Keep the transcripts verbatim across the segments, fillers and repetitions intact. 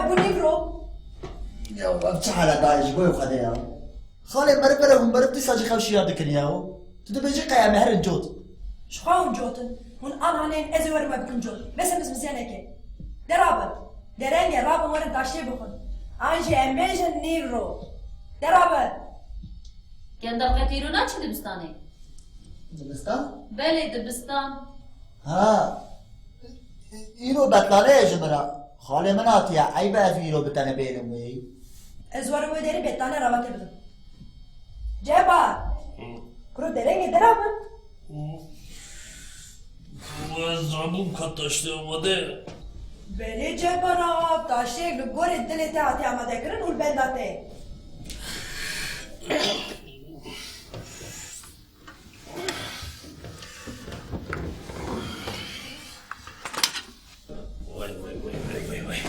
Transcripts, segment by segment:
Bû nîvro. Ya, ev çi hale dayê ji bo Xwedê ya? Xalê meriv vere hûn meriv dîsa jî xew şiya dikin ya. Tu dibêjî qey em herin cot. Ji xwe hûn cot in. Hûn anha nên ez ê werim we bikim cot. Bes em mizmiziya neke. Derabin. Derenge rabin werin taştê bixwin. An jî em bêjin nîvro. Derabin. Genda qet îro naçî dibistanê? Dibistan? Belê, dibistan. Ha. Îro betlane ye ji min re. Xalê min hatiye. Eyb e ez îro bi te nebêrim wê. Ez werim wê derê betlane rava te bidim. Ceba! Hı. Kuro derengê dera bin. Hı. Ez rabûm ka taştê amade. Belê Ceba axa, taştê li gorê dilê te hatiye amadekirin û li benda te ye. Vay, vay, vay, vay, vay, vay.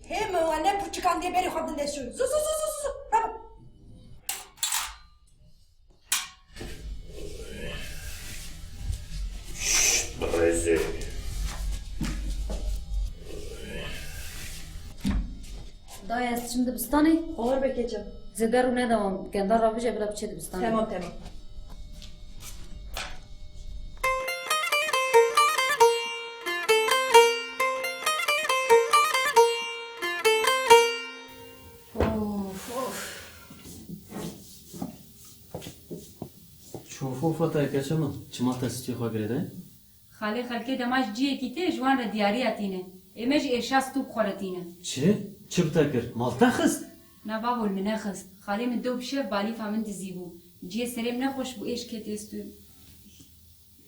Hê me wane puçikan dê berê xwe binde şûn. Zu, zu, zu, zu, zu, zu. Bravo. Şşt, birêzê. Dayê, ez diçim dibistanê. Xwe hor be keçim. Zêde rû nede wan. Genda ravije bila biçe dibistanê. Temam, temam. Of, of. Çof of Fatayê keça min, çima te stûyê xwe girêdayî? Xalê xelkê dema ji ciyekî tê, ji wan re diyariya tîne. Ê me jî êşa stû bi xwe re tîne. Çi? Çi bi te kir? Mal te xist? Na bavo, li min nexist. Xalê min dew bi şev balîfa min dizîbû. Ciyê serê min nexweş bû, êş ketê stû.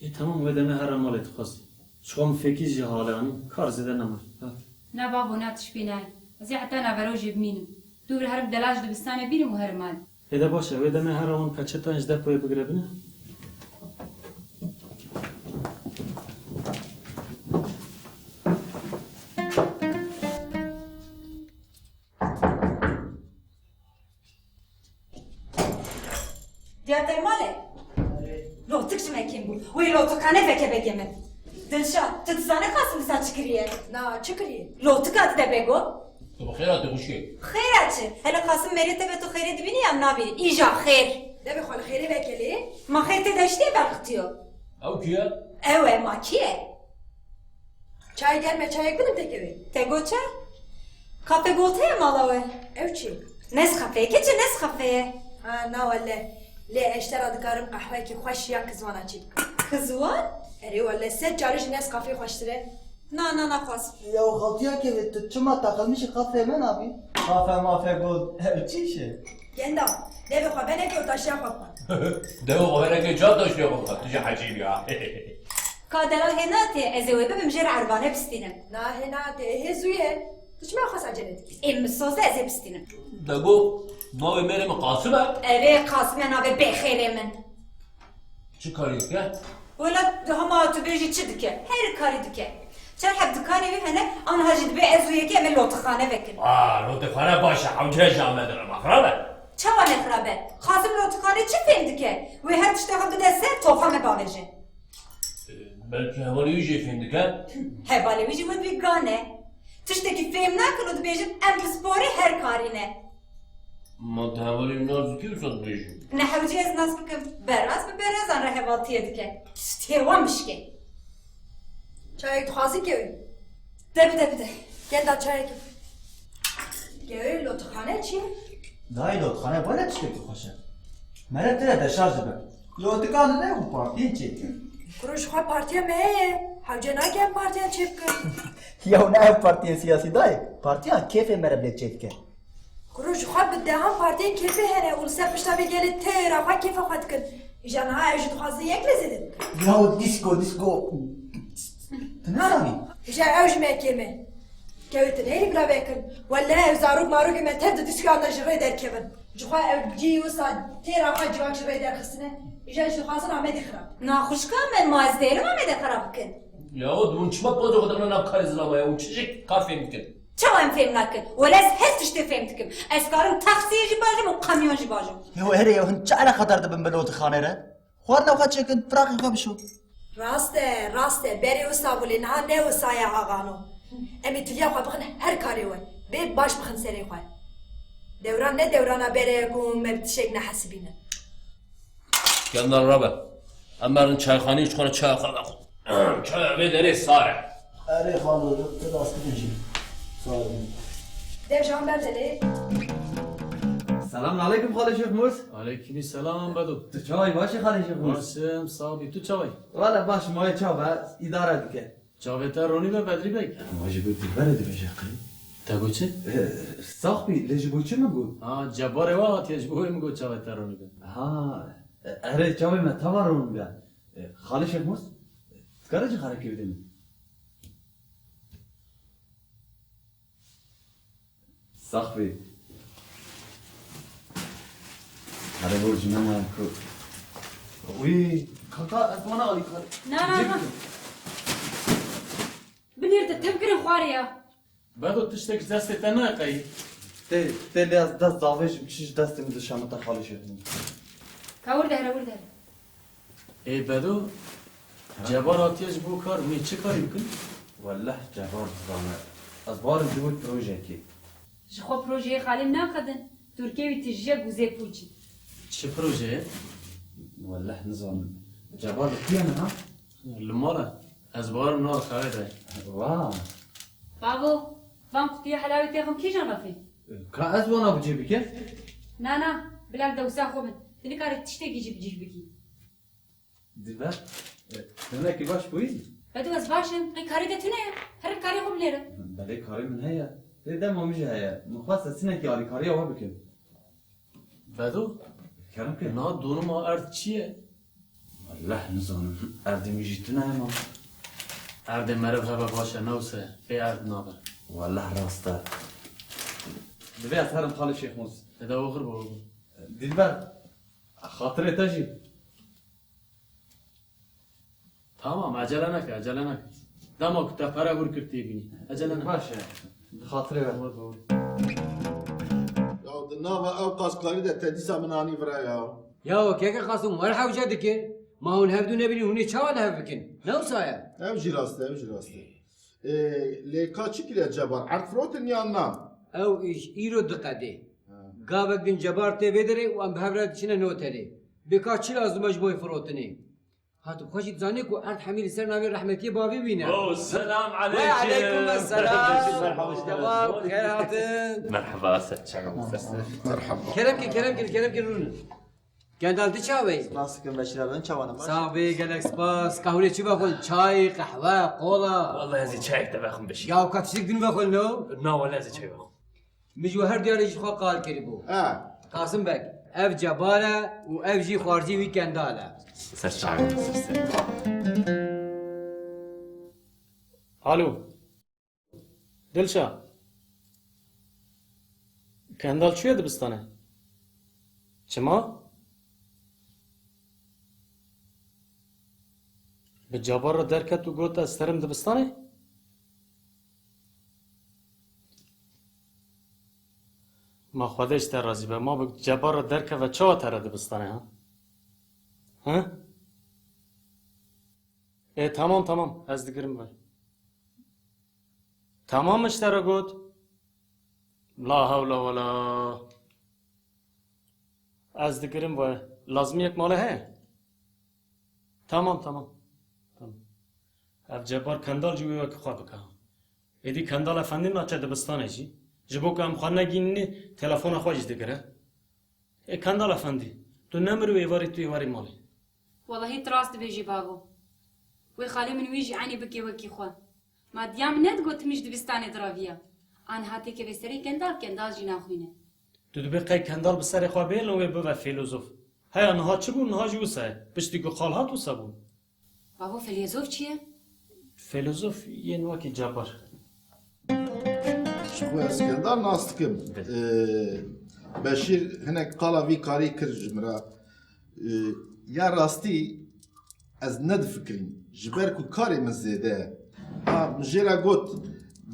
Ê, temam, wê demê here malê dixwazî. Ji xwe min fêkî jî halê anî, kar zêde nema. Ha. Na bavo, na tişt pê nayê. Ez ê heta naverojê bimînim. Dû vir herim delal ji dibistanê bînim û herim mal. Ê de baş e, wê demê here wan peçetan ji depoyê bigire bine. Diyar te mal e? Lotik ji me kêm bû. Wê lotikhane veke begê min. Dilşad, tu dizane Qasim dîsa çi kiriye? Na, çi kiriye? Lotika dide bego. Tu bi xêr hatî xwişkê. Xêra çi? Hele Qasim merê te be tu xêrê dibînî ya nabînî? Îja xêr. Deve xwe li xêrê veke lê. Ma xêr tê de ştê berxitiyo. Ew kî ye? Ew e, ma kî ye? Çay gelme, çayek bidim tekevê. Te got çi? Kafe gold heye mala we? Ew çi? Nescafe, keçi Nescafe ye. Ha, na welle. Lê ez ji te re dikarim qehweyekî xweş ya kizwana çê bikim. Kizwan? Erê welle, sed carî ji Nescafe xweştir e. Na, na, naxwazim. Ya xaltiya kevê, tu çima teqilmişî qafê me nabî? Qafe mafe gold, ev çi iş e? Genda, devê xwe venekê û taşiya xwe bixwe. Devê xwe venekê ça taşiya xwe bixwe, tu jî hecîb ya. Ka delal hê nate, ez ê wê bibim jê re erbane bistînim. Na, hê nate, hê zû ye. Tu çima xwest acele dikî? Ê min soz e, ez ê bistînim. Dego, navê mêrê min Qasim e? Erê, Qasim e navê bêxêrê min. Çi karî dike? Wela, hema tu bêjî çi dike? Her karî dike. Çend heb dikanê wî hene, anha jî dibê ez û yekê em ê lotixane vekin. Aa, lotixane baş e, hewce ji Amedê re xirab e. Çawa ne xirab e? Qasim lotixane çi fêm dike? Wê her tişta xwe bide ser, tofa me bavêje. Belkî hevalê wî jê fêm dike? Hevalê wî jî wê dibê gan e. Tiştekî fêm nakin û dibêjin em pisporê her karî ne. Ma tu hevalê wî nas dikî wisa dibêjî? Ne hewce ez nas bikim. Beraz bi berazan re hevaltiyê dike. Stihê wan bişkê. Çayek dixwazî kewê? De bide bide. Gel da çayek. Kewê lotixane çi ye? Dayê lotixane wele tiştekî xweş e. Meriv tê de deşarj dibe. Lotikan ne û partiyên çêdike. Kuro ji xwe partiya me heye. Hewce nake em partiyan çêbikin. Yaw ne ev partiyên siyasî dayê. Partiyan kêfê meriv lê çêdike. Kuro ji xwe bi dehan partiyên kêfê hene û li ser pişta vê gelê têra xwe kêfa xwe dikin. Îja niha ew jî dixwazin yek lê zêde bikin. Yaw dîsko, dîsko. Tu nizanî? Îja ew ji me kêm e. Kewê tu neyê bira vekin. Welle ew zarok marokê me tev di dîskoyan de ji rê derkevin. Ji xwe ew cî wisa têra xwe civak ji rê derxistine. Îja jî dixwazin Amedê xirab. Na xwişka min, ma ez dêrim Amedê xirab bikin. Yaw, hûn çima pozo xwe dixine nav karê zilama ya? Hûn çi jî kar fêm dikin? Çawa em fêm nakin? Wele ez her tiştê fêm dikim. Ez karim taksiyê jî bajim û kamyon jî bajim. Yo, erê, yo, hûn çi eleqedar dibin bi lotixanê re? Xwarina xwe çêkin, firaqê xwe bişo. Rast e, rast e. Berê wisa bû lê niha ne wisa ye axano. Em ê tuliya xwe bixin her karê we. Bê baş bixin serê xwe. Dewran ne dewrana berê ye ku me bi tiştek nehesibînin. Kendal rabe. Em berin çayxaneyê ji xwe re çaya xwe vexwin. Çaya vê derê sar e. Erê xalo, tu rast dibêjî. Sağ olun. Dev ji wan berde lê. Selamun aleykum Xalê Şêx Mûs. Aleykum selam Bedo. Tu çawa yî, baş î Xalê Şêx Mûs? Baş im, sax bî. Tu çawa yî? Wele baş, mayê çav e, îdare dike. Çavê te ronî be Bedrî Beg. Ma ji bo Dilberê dibêje qey? Te got çi? Eh, sax bî, lê ji bo çi min got? Ha, Cebarê we hatiye, ji bo wê min got çavê te ronî be. Ha, erê çavê me teva ron be. Eh, Xalê Şêx Mûs, dikare ji xarekê bide min? Sax bî. Erê bor ji me me ku. Wî, kaka, ez wana alî kar. Na, na, na. Binêr de tevkirin xwarê ya. Bedo tiştek ji destê te nayê qey. Tê, tê lê ez dest davêjim, çi ji destê min dişemite Xalê Şêx Mûs. Ka wir de here, wir de here. Ê Bedo, Cebar hatiye ji bo kar, hûn ê çi karî bikin? Weleh Cebar dizane. Ez barim ji bo projekê. Ji xwe projeyê xalê min naqedin. Turkê wî tijî ye guzê pûçî. Çi projeyê? Weleh nizanim. Cebar li ku ye niha? Li mal e. Ez barim nav xewê de. Wa. Bavo, van qutiya helawê têxim kîjan refê? Ka ez wana bi cî bikim? Na, na, bila li dewsa xwe bin. Tu nikarî tiştekî jî bi cî bikî. Dilber, e, tenekî baş bûyî? Bedo ez baş im. Qey karê te tune ye? Here karê xwe binêre. Belê karê min heye. Lê dema min jî heye. Min xwest ez tinekî alîkariya we bikim. Bedo? Kerem ke. Na donuma erd çi ye? Weleh nizanim. Erdê min jî tune ye ma. Erdê meriv hebe baş e, ne wisa ye. Bê erd nabe. Weleh rast e. Divê ez herim Xalê Şêx Mûs. Eda oxir bo. Dilber, xatirê te jî. Tamam, ecele neke, ecele neke. Dema ku te pere wir kir tê bînî. Ecele neke. Baş e. Bi xatirê we. Doğru, doğru. Ya di nava ew qaskarî de te dîsa min anî vira ya. Ya keke Qasim, wer hewce dikir. Ma hûn hevdû nebînin, hûn ê çawa li hev bikin? Ne wisa ye? Ew jî rast e, ew jî rast e. Ê, lê ka çi kiriye Cebar? Erd firotin yan na? Ew îş îro diqedê. Ha. Gavek din Cebar tê vê derê û em bi hev re diçine noterê. Bê ka çi lazim e ji bo firotinê? Ha, tu xwe jî dizanî ku erd hemî li ser navê rehmetiyê bavê wî ne. Oh, selam Ve aleykum. Aleykum esselam. Merhaba, hoş geldin. Tamam, xêr hatin. Merhaba, sen çakalım. Merhaba. Kerem ki, kerem ki, kerem ki rûnin. Kendal, tu çawa yî? Spas dikim Beşîr abi, çawa ne baş? Sax bî, gelek spas. Kahwê çi vexwin? Çay, qehwe, kola? Vallahi ez ê çayek te vexwim Beşîr. Ya ka tiştek din vexwin no? Na, vallahi ez ê çay vexwim. Min ji we her duyarê ji xwe qal kirîbû. Ha. Qasim Beg, ev Cebar e û ev jî xwarzî wî Kendal e. Ser çavê min, ser ser. Alo. Dilşa. Kendal çûye dibistanê? Çima? Bi Cebar re derket û got, ez terim dibistanê? Ma Xwedê ji te razî be. Ma bi Cebar re derkeve, çawa tere dibistanê ha? He? Ê, tamam, tamam. Ez digirim vay. Tamam, min ji te re got. La hewla wela. Ez digirim vay. Lazimiyek malê heye? Tamam, tamam. Tamam. Ev Cebar Kendal jî wê wekî xwe bike. Êdî Kendal Efendî naçe dibistanê jî. Ji bo ku em xwe negînînê, telefona xwe jî digire. Ê Kendal Efendî, tu ne mirov êvarî, tu êvarî malê. Welahî tu rast dibêjî bavo. Wê xalê min wî jî enî bikê wekî xwe. Ma diya min nedigot tu min ji dibistanê diraviya. Aniha têkeve serê Kendal, Kendal jî naxwîne. Tu dibê qey Kendal bi serê xwe bêle wê bibe fîlozof. Heya niha çi bû, niha jî wisa ye. Piştî ku qal hat wisa bû. Bavo, fîlozof çi ye? Fîlozof yên wekî Cebar. Ji xwe ez Kendal nas dikim. Ee, Beşîr hinek qala vî karî kir ji min re. Ee, ya rastî ez nedifikirîm. Ji ber ku karê min zêde ye. Ha, min jê re got,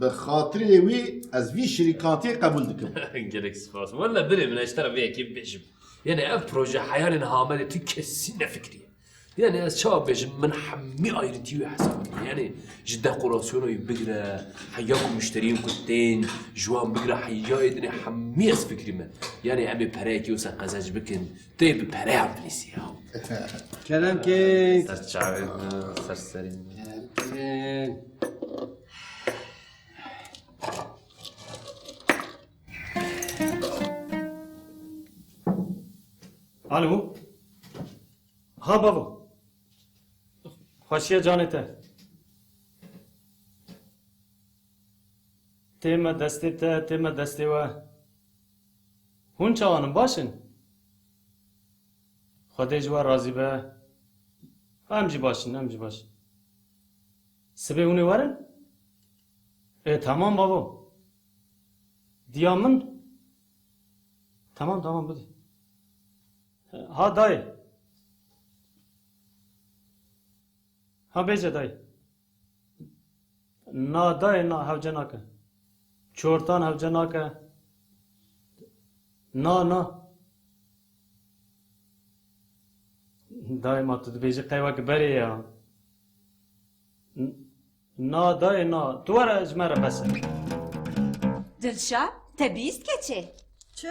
bi xatirê wî ez vî şirîkantiyê qebûl dikim. Gelek spas. Wele birê min, ez ji te re vê yekê bibêjim. Yani ev proje heyanên Hamedê tu kesî nefikiriye. Yani ez çawa bêjim, min hemî ayrintî wê hesab dikim. Yani ji dekorasyona wî bigire, heya ku muşteriyên ku tên, ji wan bigire, heya ê dinê hemî ez fikrî me. Yani em ê pereyekî wisa qezenc bikin, tu yê bi pereyan binîsî ya. Kerem ke. Ser çavê me, ser serê me. Kerem ke. Alo. Ha bavo. Xweşiya canê te. Tê me destê te, tê me destê we. Hûn çawan in, baş in? Xwedê ji we razî be. Em jî baş in, em jî baş in. Sibê hûn ê werin? Ê, temam bavo. Diya min? Temam, temam, bidî. Ha dayê. Ha bêje dayê. Na dayê, na, hewce nake. Çortan hewce nake. Na, na. Dayê, ma tu dibêjî qey wek berê ya. N-, na dayê, na. Tu were ji me re bes e. Dilşa, te bîst keçê? Çi?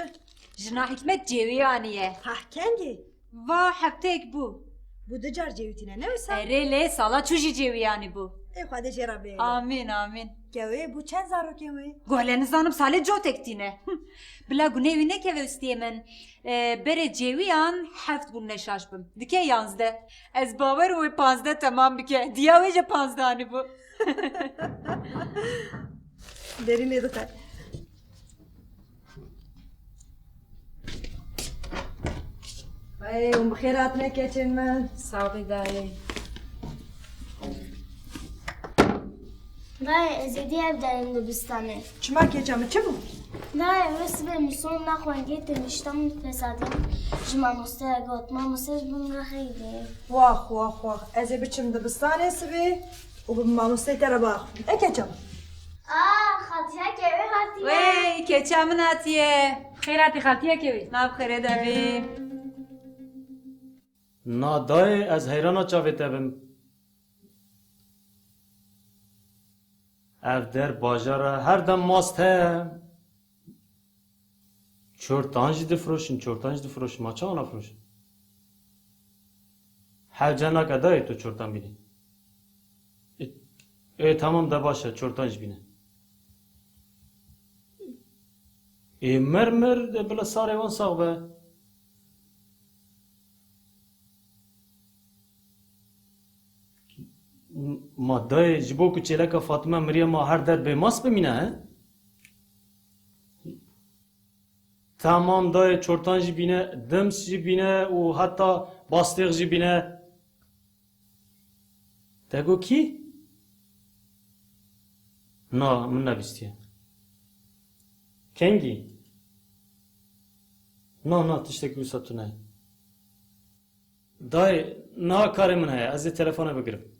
Jina Hikmet cêwî aniye. Hah, kengî? Va hefteyek bû. Bû du car cêwî tîne, ne wisa? Erê lê sala çû jî cêwî anî bû. Ê Xwedê jê re bê. Amîn, amîn. Kewê bû çend zarokên wê? Gole nizanim salê cotek tîne. Bila gunê wî nekeve ustiyê min. E, berê cêwiyan heft bûn ne şaş bim. Dike yanzdeh. Ez bawer im wê panzdeh temam bike. Diya wê jî panzdeh anîbû. Derînê dixwe. Ay, hûn bi xêr hatine keçên min. Sax bî dayê. Dayê, ez êdî ev derim dibistanê. Çima keça min, çi bû? Dayê, wê sibê min sond na xwendiyê, tênişta min fesadin ji mamosteya got. Mamoste ji bo min re xeyrê. Wax, wax, wax. Ez ê biçim dibistanê sibê û bi mamosteyê te re biaxivim. E keça min. Aa, xaltiyeke wê hatiye. Wey, keça min hatiye. Xêr hatî xaltiyeke wê. Nav xêrê de bî. Na dayê, ez heyrana çavê te bim. Ev der bajar e, her dem mast heye. Çortan jî difiroşin, çortan jî difiroşin. Ma çawa nafiroşin? Hewce nake dayê tu çortan bînî. Ê, ê, tamam de baş e, çortan jî bîne. Ê, mir mir de bila sarê wan sax be. Ma dayê, ji bo ku çêleka Fatime miriye ma her der bê mast bimîne, he? Tamam dayê, çortan jî bîne, dims jî bîne û heta bastêx jî bîne. Te got kî? Na, min nebîstiye. Kengî? Na, na, tiştekî wisa tune ye. Dayê, niha karê min heye, ez ê telefona bigirim.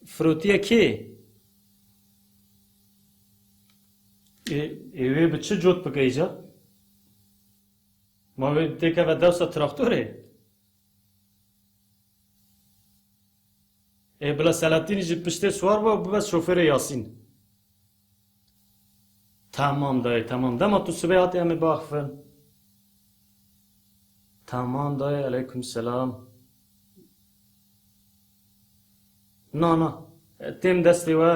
Firotiye kê? Ê, ê wê bi çi cot bike îca? Ma wê têkeve dewsa traktorê? Ê, bila Selahattinî ji piştê siwar be û bibe şofêrê Yasîn. Tamam dayê, tamam. Dema tu sibê hatî em ê biaxivin. Tamam dayê, aleyküm selam. Na, na. Têm destê we.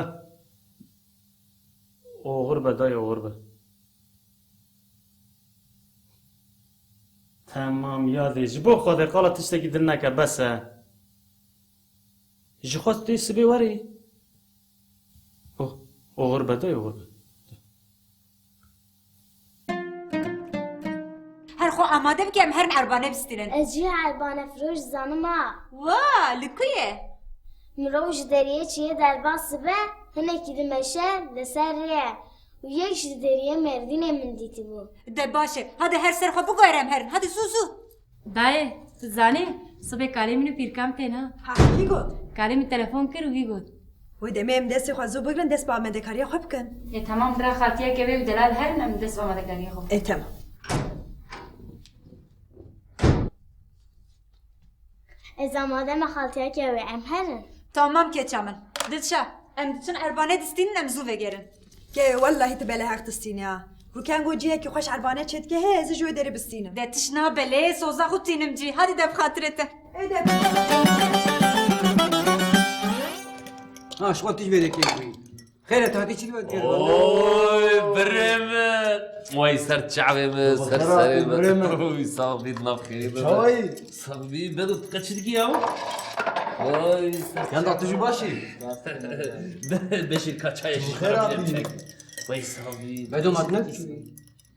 Oxir be dayê, oxir be. Temam, yadê. Ji bo Xwedê qala tiştekî din neke, bes e. Ji xwe tê sibê werê. Oh, oxir be dayê, oxir be. Her xwe amade bike, em herin erbane bistînin. Ez jî erbane firoş zanim a. Wa, li ku ye? Mirov ji deriyê çiyê derbas dibe, hinekî dimeşe li ser rê ye û yek ji deriyê Mêrdînê min dîtibû. De baş e. Hadi her ser xwe biguhere em herin. Hadi zû zû. Dayê, tu zanî, sibê kalê min û pîrka min tên ha. Ha, kî got? Kalê min telefon kir û wî got. Wê demê em destê xwe zû bigirin, dest bi amadekariya xwe bikin. Ê, temam, bira xaltiyeke wê û delal herin, em dest bi amadekariya xwe bikin. Ê, temam. Ez amade me xaltiyeke wê, em herin. Tamam keça min. Diçe. Em diçin erbane distînin, em zû vegerin. Ke wellahî tu belê heq distînî ha. Ku kengo cihekî xweş erbane çêdike heye, ez ê ji wê derê bistînim. De tişt nabe lê soza xwe tînim cî. Hadi de bi xatirê te. Ê de. Ha, ji xwe tij vê yekê bûyî. Xêre, tu hatî çi dibe? Oy, birê min. Oy, ser çavê min, ser serê min. Oy, sax bî, nav xêrê min. Çawayî? Sax bî, Bedo, tu qeçirgî ya. Oy, ser çavê min. Yanda tu jî baş î? Be-, Beşîr, ka çayê jî xera bî. Oy, sax bî. Bedo, ma tu ne?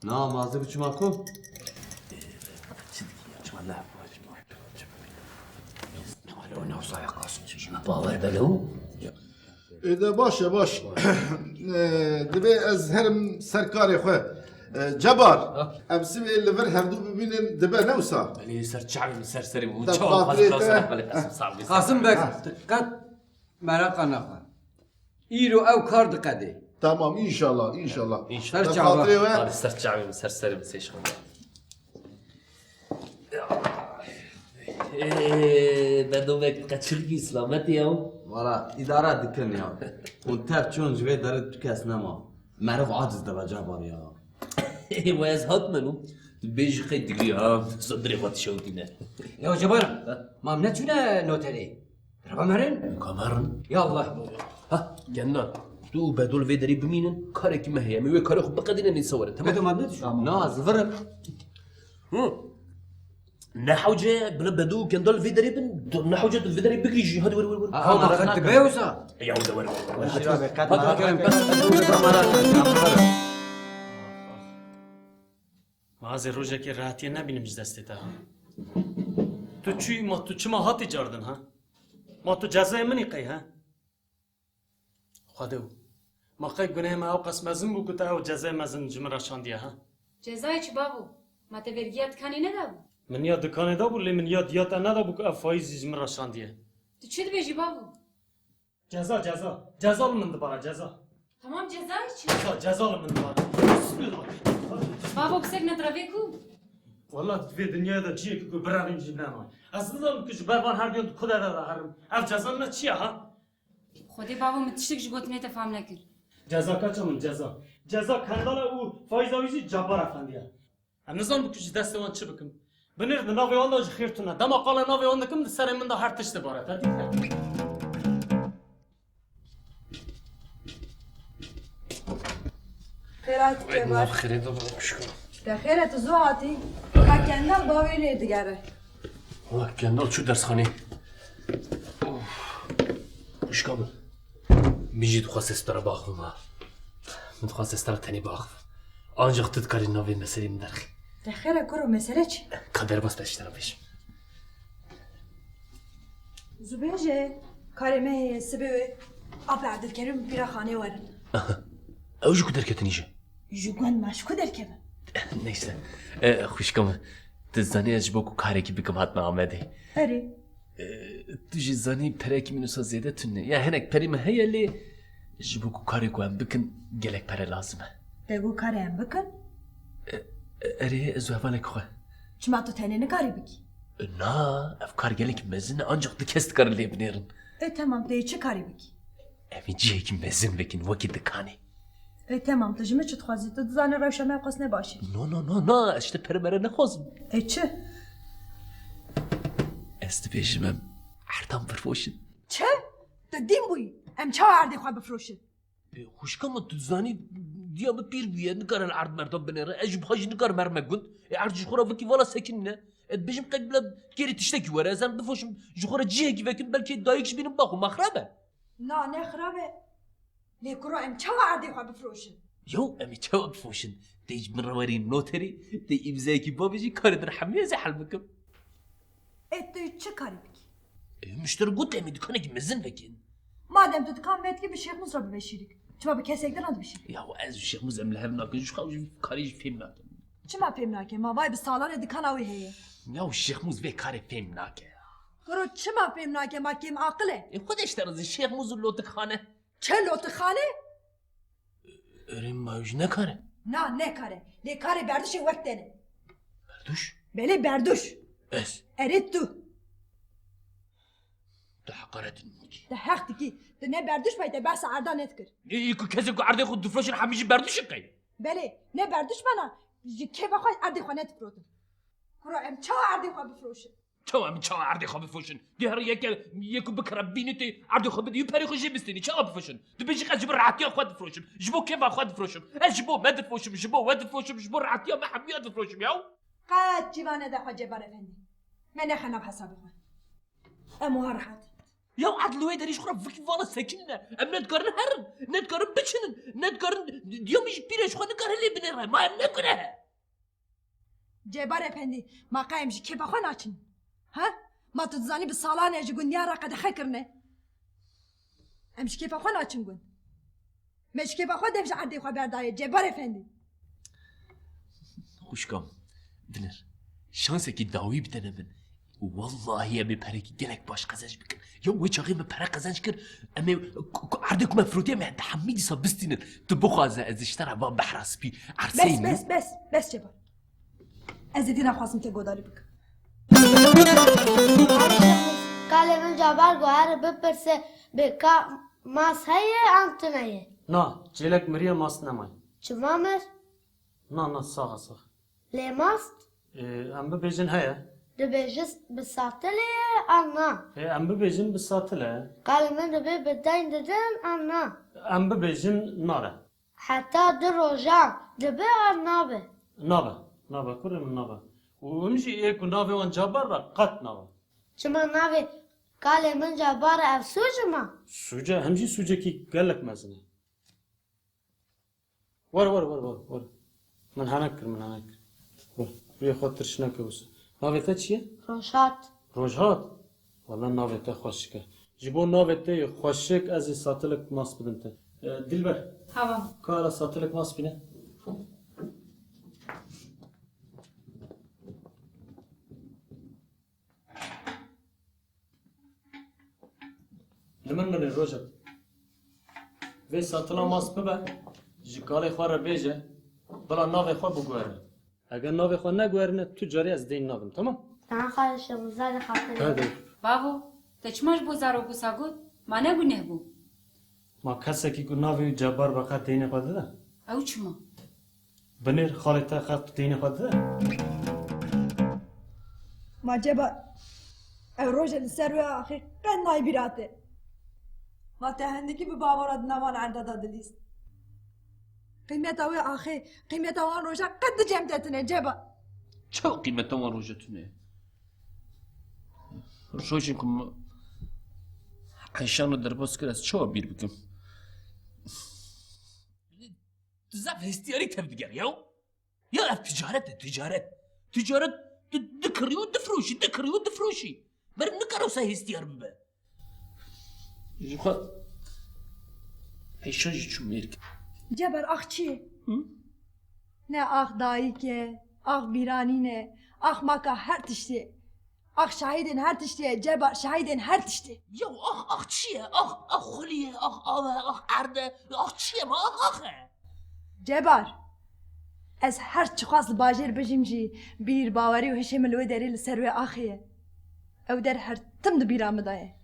Na, ma ez ê biçima ku? Çi dikî ya, çima ne? Bawer belo. Ê de baş e, baş. Ê, divê ez herim ser karê xwe. Ê, Cebar, em sibê li vir hevdû bibînin dibe, ne wisa? Belê, ser çavê min, ser serê min. Hûn çawa xwazin ser belê, Qasim Beg, qet meraqa naxwe. Îro ew kar diqedê. Tamam, înşallah, înşallah. Înşallah. Ser çava. Xatirê we. Hadi ser çavê min, ser serê min, sêşxan. Ê, Bedo Beg, qeçirgî, selametî ya. Wala, îdara dikin ya. Hûn tev çûn ji vê derê tu kes nema. Meriv aciz dibe Cebar ya. Ê, we ez hat meno. Tu bêjî qey digirî ha, sandrê xwe dişewtîne. Ya Cebar, ma em neçûne noterê? Reba merin? Ka merin. Ya Allah. Ha, Kendal. Tu û Bedo li vê derê bimînin, karekî me heye. Em ê wê karê xwe biqedînin, nîsa werin. Tamam. Bedo, ma ne düşün? Na, ez virim. Hı. Ne hewce, bila Bedo û Kendal vê derê bin, ne hewce tu vê derê bigirî jî. Hadi were, were, were. Ha, ha, ma qet dibe wisa? Ya, were, were, were. Hadi, hadi, hadi, hadi. Ma ez ê rojekê rehetiyê nebînim ji destê te ha. Tu çûyî, ma tu çima hatî cardin ha? Ma tu cezayê min î qey ha? Xwedê û. Ma qey gunehê me ew qas mezin bû ku te ew cezayê mezin ji min re şandiye ha? Cezayê çi bavo? Ma te vergiya dikanê nedabû? Min ya dikanê dabû, lê min ya diya te nedabû ku ev faîzî ji min re şandiye. Tu çi dibêjî bavo? Ceza, ceza. Ceza li min dibara, ceza. Tamam, cezayê çi? Ceza, ceza li min dibara. Bismillah. Bavo, bi sekne direvê ku? Wela di vê dinyayê de cihekî ku birevîn jî nema. Ez nizanim ku ji ber van her duyan di ku derê de herim. Ev ceza ne çi ye ha? Xwedê bavo, min tiştek ji gotinê te fam nekir. Ceza kaça min ceza. Ceza Kendal e û faiza wî jî Cabbar Efendi ye. Em nizanin ku ji destê wan çi bikim. Binêr di navê wan de ji xêr tune. Dema qala navê wan dikim, di serê min de her tişt dibare. Te dît? Xêr hatî Kemal. Nav xêrê de bû, xwişko. Te xêr e, tu zû hatî. Ka Kendal bavê lê digere. Wala Kendal çû dersxanê. Of. Xwişka min. Min jî dixwest ez te re biaxivim ha. Min dixwest ez te re tenê biaxivim. Ancaq tu dikarî navê meselê min derxî. Te xêr e kuro, mesele çi? Ka derbas be ez ji te re bêjim. Zû bêje, karê me heye, sibê wê ap erdê dikerim, pîra xanê werin. Aha. Ew ji ku derketin îje? Ji gund me, ji ku derkevin? Neyse. E, xwişka min, tu zanî ez ji bo ku karekî bikim hatime Amedê. Erê. E, tu jî zanî perekî min wisa zêde tune. Ya hinek perê min heye lê ji bo ku karê ku em bikin gelek pere lazim e. Te got karê em bikin? E, e, erê ez û hevalek xwe. Çima tu tenê nikarî bikî? E, na, ev kar gelek mezin e, ancak du kes dikarin lê binêrin. E, temam, tu yê çi karî bikî? Em ê cihekî mezin vekin, wekî dikanê. E, temam, tu ji min çi dixwazî? Tu dizanî rewşa me qas ne baş e. No, no, no, no, ez ji te pere mere nexwazim. E, çi? Ez dibêjim em erdan bifroşin. Çi? Tu dîn bûyî? Em çawa erdê xwe bifroşin? E, xwişka min, tu dizanî diya min pîr bûye, nikare li erd merdan binêre. Ez jî biha jî nikarim herime gund. E, erd ji xwe re wekî vala sekinîne. E, dibêjim qey bila kêrî tiştekî were, ez em bifoşim, ji xwe re cihekî vekim, belkî dayik jî bînim baxwe, ma xirab e? Na, ne xirab e. Lê kuro, em çawa erdê xwe bifroşin? Yo, em ê çawa bifroşin? Tê ji min re werî noterî, tê îmzayekî bavêjî, karê din hemî ez ê hel bikim. Ê tu çi karî bikî? Ê, min ji te re got em ê dikanekî mezin vekin. Madem tu dikan vedikî, bi Şêxmûz re bibe şîrik. Çima bi kesek din re dibî şîrik? Ya ez û Şêxmûz em li hev nakin, ji xwe ew jî karî jî fêm nakin. Çima fêm nake? Ma vay bi salan e dikana wê heye. Ya Şêxmûz vê karê fêm nake. Kuro çima fêm nake? Ma kêm aqil e. Ê xwe de ji te re zî Şêxmûz û lotixane. Çi lotixane? Erê ma ew jî ne kar e? Na, ne kar e. Lê karê berduşê wek te ne. Berduş? Belê berduş. Ez? Erê tu. Tu heqaret dikî. Tu heq dikî. Tu ne berduş bey, te behsa erda nedikir. Ê, ê ku kesê ku erdê xwe difroşin hemî jî berduş in qey? Belê, ne berduş bana, ji kêfa xwe erdê xwe nedifrotin. Kuro em çawa erdê xwe bifroşin? Çawa em çawa erdê xwe bifroşin? Dê her yeke, yek ku bikere bînî tê, erdê xwe bidî, perê xwe jê bistênî. Çawa bifroşin? Dibêjî ez ji bo rehatiya xwe difroşim. Ji bo kêfa xwe difroşim. Ez ji bo me difroşim, ji bo we difroşim, ji bo rehatiya me hemiya difroşim ya. Qet cîva nede xwe Cebar Efendî. Me nexe nav hesabê xwe. Em wiha rehat in. Ya erd li wê derê ji xwe re vikî vala sekinîne. Em ne dikarin herin, ne dikarin biçinin, ne dikarin diya min jî pîr e, ji xwe nikare lê binêre. Ma em ne guneh e? Cebar Efendî, ma qey em ji kêfa xwe naçin? Ha? Ma tu dizanî bi salan e ji gundiyan re qedexe kirine. Em ji kêfa xwe naçin gund. Me ji kêfa xwe dev ji erdê xwe berdaye, Cebar Efendî. Xwişka min, binêr. Şansekî dawî bidene min. Wallahî em ê perekî gelek baş qezenc bikin. Ya wê çaxê me pere qezenc kir, em ê ku, ku erdê ku me firotiye me hemî dîsa bistînin. Tu bixwaze ez ji te re van behra spî erseyî Bes, min. bes, bes, bes Cebar. Ez êdî naxwazim te godarî bikim. Kalê min Cebar got, here bipirse, bê ka mas heye an tune ye? Na, çêlek miriye, mas nemaye. Çima mir? Na, na, sax e, sax. Lê mast? Ê, em bibêjin heye. Dibêjin bi satilê ye an na? Ê, em bibêjin bi satil e. Kalê min dibê bi deyn didin an na? Em bibêjin nare. Heta du rojan dibe an nabe? Nabe, nabe, kurê min nabe. Û him jî ê ku navê wan Cabar be, qet nabe. Çima navê kalê min Cabar e, ev sûc e ma? Sûc e, him jî sûcekî gelek mezin e. Were, were, were, were, were. Min henek kir, min henek kir. Were, rûyê xwe tirş neke wisa. Navê te çi ye? Rojhat. Rojhat? Wele navê te xweşik e. Ji bo navê te yê xweşik ez ê satilik mas bidim te. E, Dilber. Hewa. Ka here satilik mas bîne. Li min min ê Rojhat. Vê satila mas bibe, ji kalê xwe re bêje, bila navê xwe biguhere. Eger navê xwe neguherîne, tu carî ez deyn nadim, tamam? Tamam kardeşim, zade xatirê. Hadi. Bavo, te çima ji bo zarok wisa got? Ma ne guneh bû? Ma kesekî ku navê wî Cebar be qet deynê xwe dide? Ew çima? Binêr, xalê te qet deynê xwe dide? Ma Cebar, ew roje li ser wê axê qet nayê bîra te. Ma te hindikî bi bavara di nava erda de dilîst. Qîmeta wê axê, qîmeta wan roja qet di cem te tune, Cebar. Çawa qîmeta wan roja tune? Rojên ku min Eyşan û derbas kir, ez çawa bîr bikim? Zaf hestiyarî tev diger ya. Ya ev ticaret e, ticaret. Ticaret di-, dikirî û difroşî, dikirî û difroşî. Meriv nikare wisa hestiyar bibe. Ji xwe Eyşan jî çû mêrik. Cebar, ax çi ye? Hı? Ne ax dayik e, ax bîranîn e, ax maka her tiştê. Ax şahidên her tiştê ye, Cebar, şahidên her tiştê. Ya ax, ax çi ye? Ax, ax xulî ye, ax av e, ax erd e, ax çi ye? Ma ax, ax e. Cebar, ez her çiqas li bajêr bijîm jî, bîr, bawerî û hişê min li wê derê li ser wê axê ye. Ew der her tim di bîra min de ye.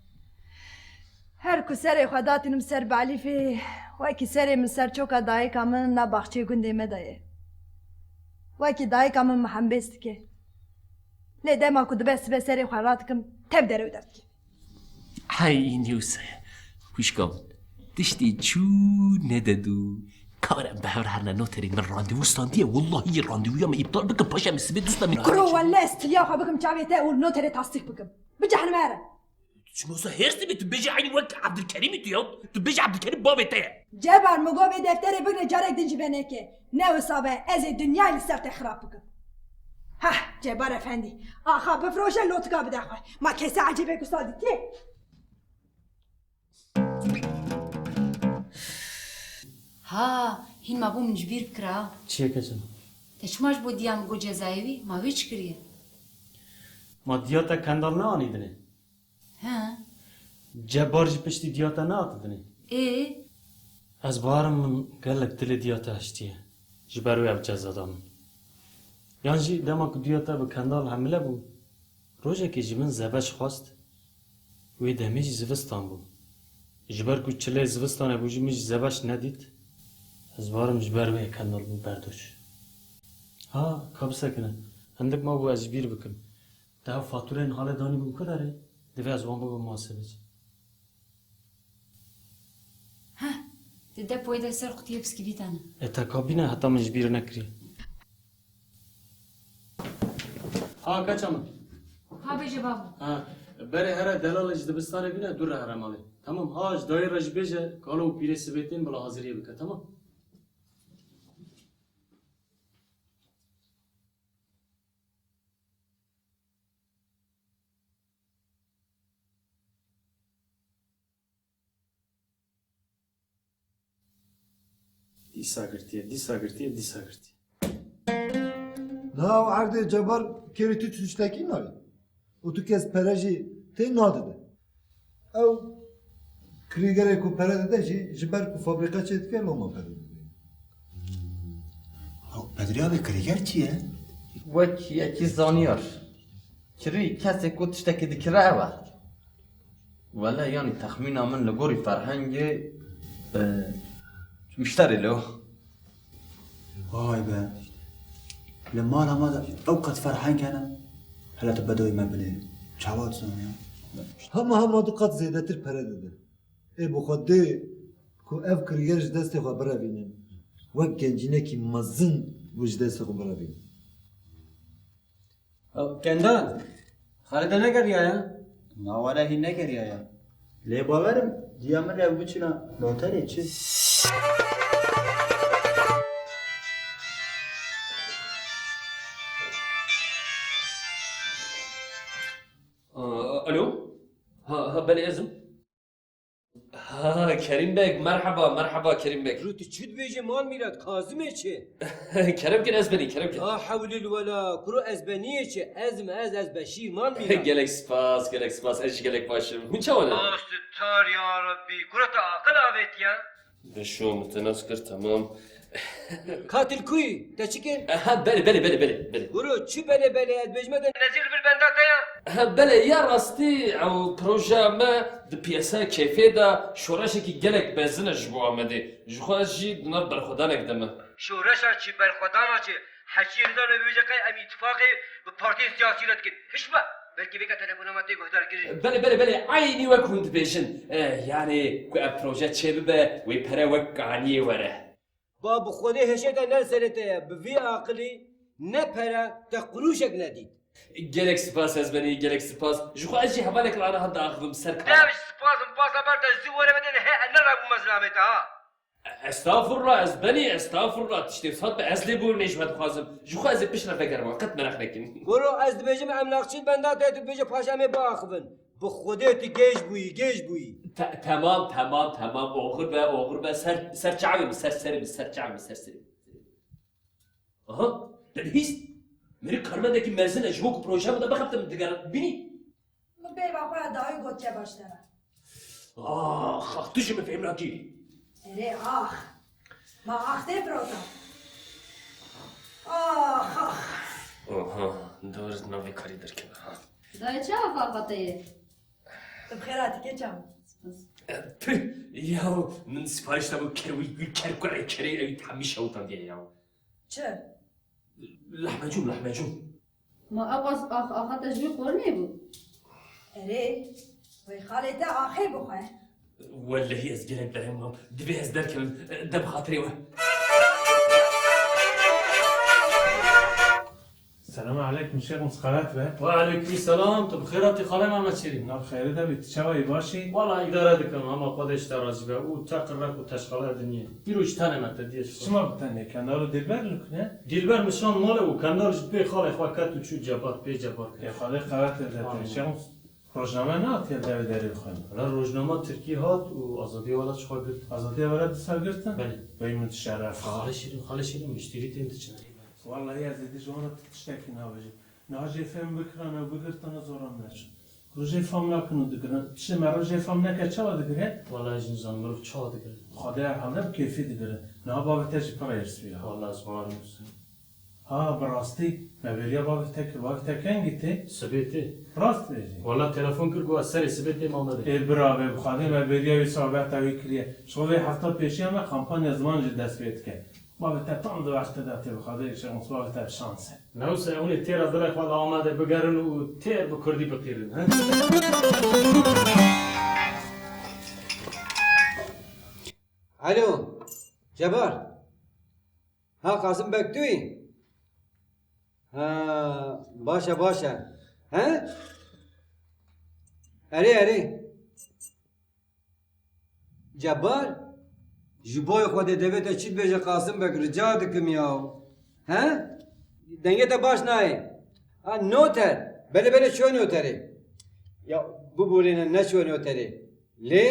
Her ku serê xwe datînim ser balîfê, wekî serê min ser çoka dayika min na baxçeyê gundê me de ye. Wekî dayika min min hembêz dike. Lê dema ku dibe sibe serê xwe radikim, tev derew derdikeve. Hey, newse. Xwişka min. Tiştê çû nede dû. Kar em bi hev re herine noterê, min randevû standiye. Wallahî randevûya me îptal bikin, paşê em ê sibê dûsta min. Kuro, welle ez tiliya xwe bikim çavê te û noterê tasdîq bikim. Bicehilime here. Çima wisa hêrs dibî? Tu bêjî eynî wek Ebdulkerîmî tu ya. Tu bêjî Ebdulkerîm bavê te ye. Cebar, min got vê defterê bigre, carek din jî veneke. Ne wisa be, ez ê dinyayê li ser te xirab bikim. Heh, Cebar Efendî, axa bifroşe, lotika bide xwe. Ma kesê ecêbek wisa dîtiye? Ha, hîn ma bû min ji bîr bikira. Çi ye keçim? Te çima ji bo diya min got cezayê wî? Ma wê çi kiriye? Ma diya te Kendal neanî dinê? He. Cebar jî piştî diya te nehatibinê? Ê? Ez bawerim min gelek dilê diya te hiştiye. Ji ber wê ev ceza da min. Yan jî dema ku diya te bi Kendal hemile bû, rojekê ji min zebeş xwest. Wê demê jî zivistan bû. Ji ber ku çilê zivistanê bû jî min jî zebeş nedît. Ez barim ji ber wê kendal bû berdoş. Ha, ka bisekine. Hindik mabû ez ji bîr bikim. Te ev fatûreyên halê danîbû ku derê? Divê ez wan bibim muhasebecî. Heh, di depoyê de ser qutiyê biskivîtan e. E, te kabîne heta min ji bîr nekirî. Ha, keça min. Ha, bêje babo. Ha, berê here delalê ji dibistanê bîne, dûr re here malê. Tamam, ha, ji dayê re jî bêje, kalo û pîrê sibê tên bila haziriyê bike, tamam? Dîsa girtiye, dîsa girtiye, dîsa girtiye. Niha ew erdê Cebar kêrî tu tiştekî nayê. Û tu kes pere jî tê nadide. Ew kirîgerê ku pere dide jî ji ber ku fabrîka çêdike loma pere dide. Ew Bedrî abi, kirîger çi ye? Wek yekî zanyar. Kirî kesê ku tiştekî dikire ew e. Wele, yanî texmîna min li gorî ferhengê, e, muşterê lo. Vay be. Li mala me de ew qet ferheng hene. Hele tu bedewê me binê. Çawa dizaniya? Hema hema du qet zêdetir pere dide. Ê bi xwe dê ku ev kirîger ji destê xwe birevînin. Wek gencînekî mezin bû ji destê xwe birevînin. Kendal, Xalide negeriyaye? Na wele hîn negeriyaye. Lê bawerim diya min re biçina noterê çi? Aa, alo? Ha, ha, belê ez im. Ha, Kerîm Beg, merheba, merheba Kerîm Beg. Kuro tu çi dibêjî mal mîrat, Kazimê çi? Kerem kin ez benî, kerem kin. La hewlil wela, kuro ez beniyê çi? Ez im ez, ez Beşîr mal mîrat. Gelek spas, gelek spas, ez jî gelek baş im. Hûn çawa ne? Astar ya Rabbî, kuro tu aqil avêtiye? Beşo, min te nas kir, temam. Katil kuyî, te çi kir? Ha, belê, belê, belê, belê, belê. Kuro, çi belê, belê, ez dibêjime te nezîr li vir benda te ya? Ha, belê, ya rastî, ew projeya me di piyasaya kêfê de şoreşekî gelek mezin e ji bo Amedê. Ji xwe ez jî di nav berxwedanek de me. Şoreşa çi, berxwedana çi? Heçî hezar û bêje qey em îtifaqê bi partiyên siyasî re dikin. Hiş be! Belkî vêka telefona me tê guhdar kirin. Belê, belê, belê. Eynî wek hûn dibêjin. E, yanî ku ev proje çêbibe, wê pere wek kaniyê were. Ba bi Xwedê hêşê te ne li serê te ye. Bi vî aqilî ne pere te qurûşek nedît. Gelek spas ez benî, gelek spas. Ji xwe ez jî hevalek li aniha diaxivim ser kar. Dev ji spas min pasa ber te zû were vedê he, ez ne rabûme zilamê te ha. Estağfurullah, ez benî, estağfurullah. Tiştê sat be, ez lê bûrnê ji we dixwazim. Ji xwe ez ê piştre vegerime, qet mereq nekin. Kuro, ez dibêjim emlakçî benda te, tu dibêje paşa em ê biaxivin. Bi Xwedê tu gêj bûyî, gêj bûyî. Te-, temam, temam, temam. Oxir be, oxir be. Ser, ser çavê min, ser serê min, ser çavê min, ser serê min. Aha, te bihîst? Mêrik karmendekî mezin e, ji bo ku projeya min de bixebite min digere. Bînî? Min peyva xwe ya dawî gotiye baş te be. Ax, ax, tu ji min fêm nakî. Erê, ax. Ma ax tê firota. Ax, ax. Oha, dor navê karî derkeve ha. Dayê, çawa faqa te ye? Tu bi xêr hatî, keça min. Spas. Püh, ya min sipariş de bû ker wî, ker kurê kerê ew hemî şewtan diye ya. Çi? Lahmecûn, lahmecûn. Ma ew qas ax, axa te ji wî xwarinê bû? Erê, wê xalê te axê bixwe. Wellehî ez gelek berhem mam. Divê ez derkevim. De bi xatirê we. Selam aleykum Şêx Musa, xelat be. Ve aleykum selam. Tu bi xêr hatî xalê Mehmet Şerîf. Nav xêrê de bî, tu çawa yî, baş î? Wala îdare dikim, hema Xwedê ji te razî be. Û te qirrek û teşqala diniyê. Îro ji tenê me te diyê. Çima bi tenê? Kendal û Dilber li ku ne? Dilber nişan malê û Kendal ji pê xalê xwe ket û çû Cebar, pê Cebar ket. Ê xalê xelat e de. Amin. Şêx Musa, rojname nehatiye devê derê bixwîne? Wala rojnama Tirkî hat û Azadiya Welat ji xwe girt. Azadiya Welat dîsa girtin? Belê. Wey min dişeref. Xalê Şirîn, xalê Şirîn, mişterî tên diçin. Wellahî ez êdî ji wan re tu tiştekî nabêjî. Niha jê fêm bikirane û bigirtane zora min neçû. Rojê fam nakin û digirin. Tiştê me rojê fam neke çawa digirin? Wellahî jî nizanim mirov çawa digirin. Xwedê herhalde bi kêfî digirin. Niha bavê te jî pir hêrs bûye. Wellahî ez bawer nakim. Ha, bi rastî, me bêriya bavê te kir, bavê te kengî tê? Sibê tê. Rast bêjî. Wala telefon kir, got, ez serê sibê têm Amedê. Ê bira be, bi Xwedê me bêriya wî sohbeta wî kiriye. Ji xwe vê hefta pêşiya me kampanya ziman jî dest pê dike. Bavê te tam di wextê de tê, bi Xwedê Şêx Mûs bavê te bi şans e. Ne wisa, hûn ê têra dilê xwe li Amedê bigerin û têr bi kurdî biqîrin, he? Alo, Cebar. Ha, Qasim Beg tu yî? Ha, baş e, baş e. He? Erê, erê. Cebar, ji boy Xwedê devê te çi dibêje Qasim Beg, rica dikim ya. He? Dengê te baş nayê. Ha, noter. Belê, belê, çûye noterê. Ya, biborîne, neçûye noterê. Lê?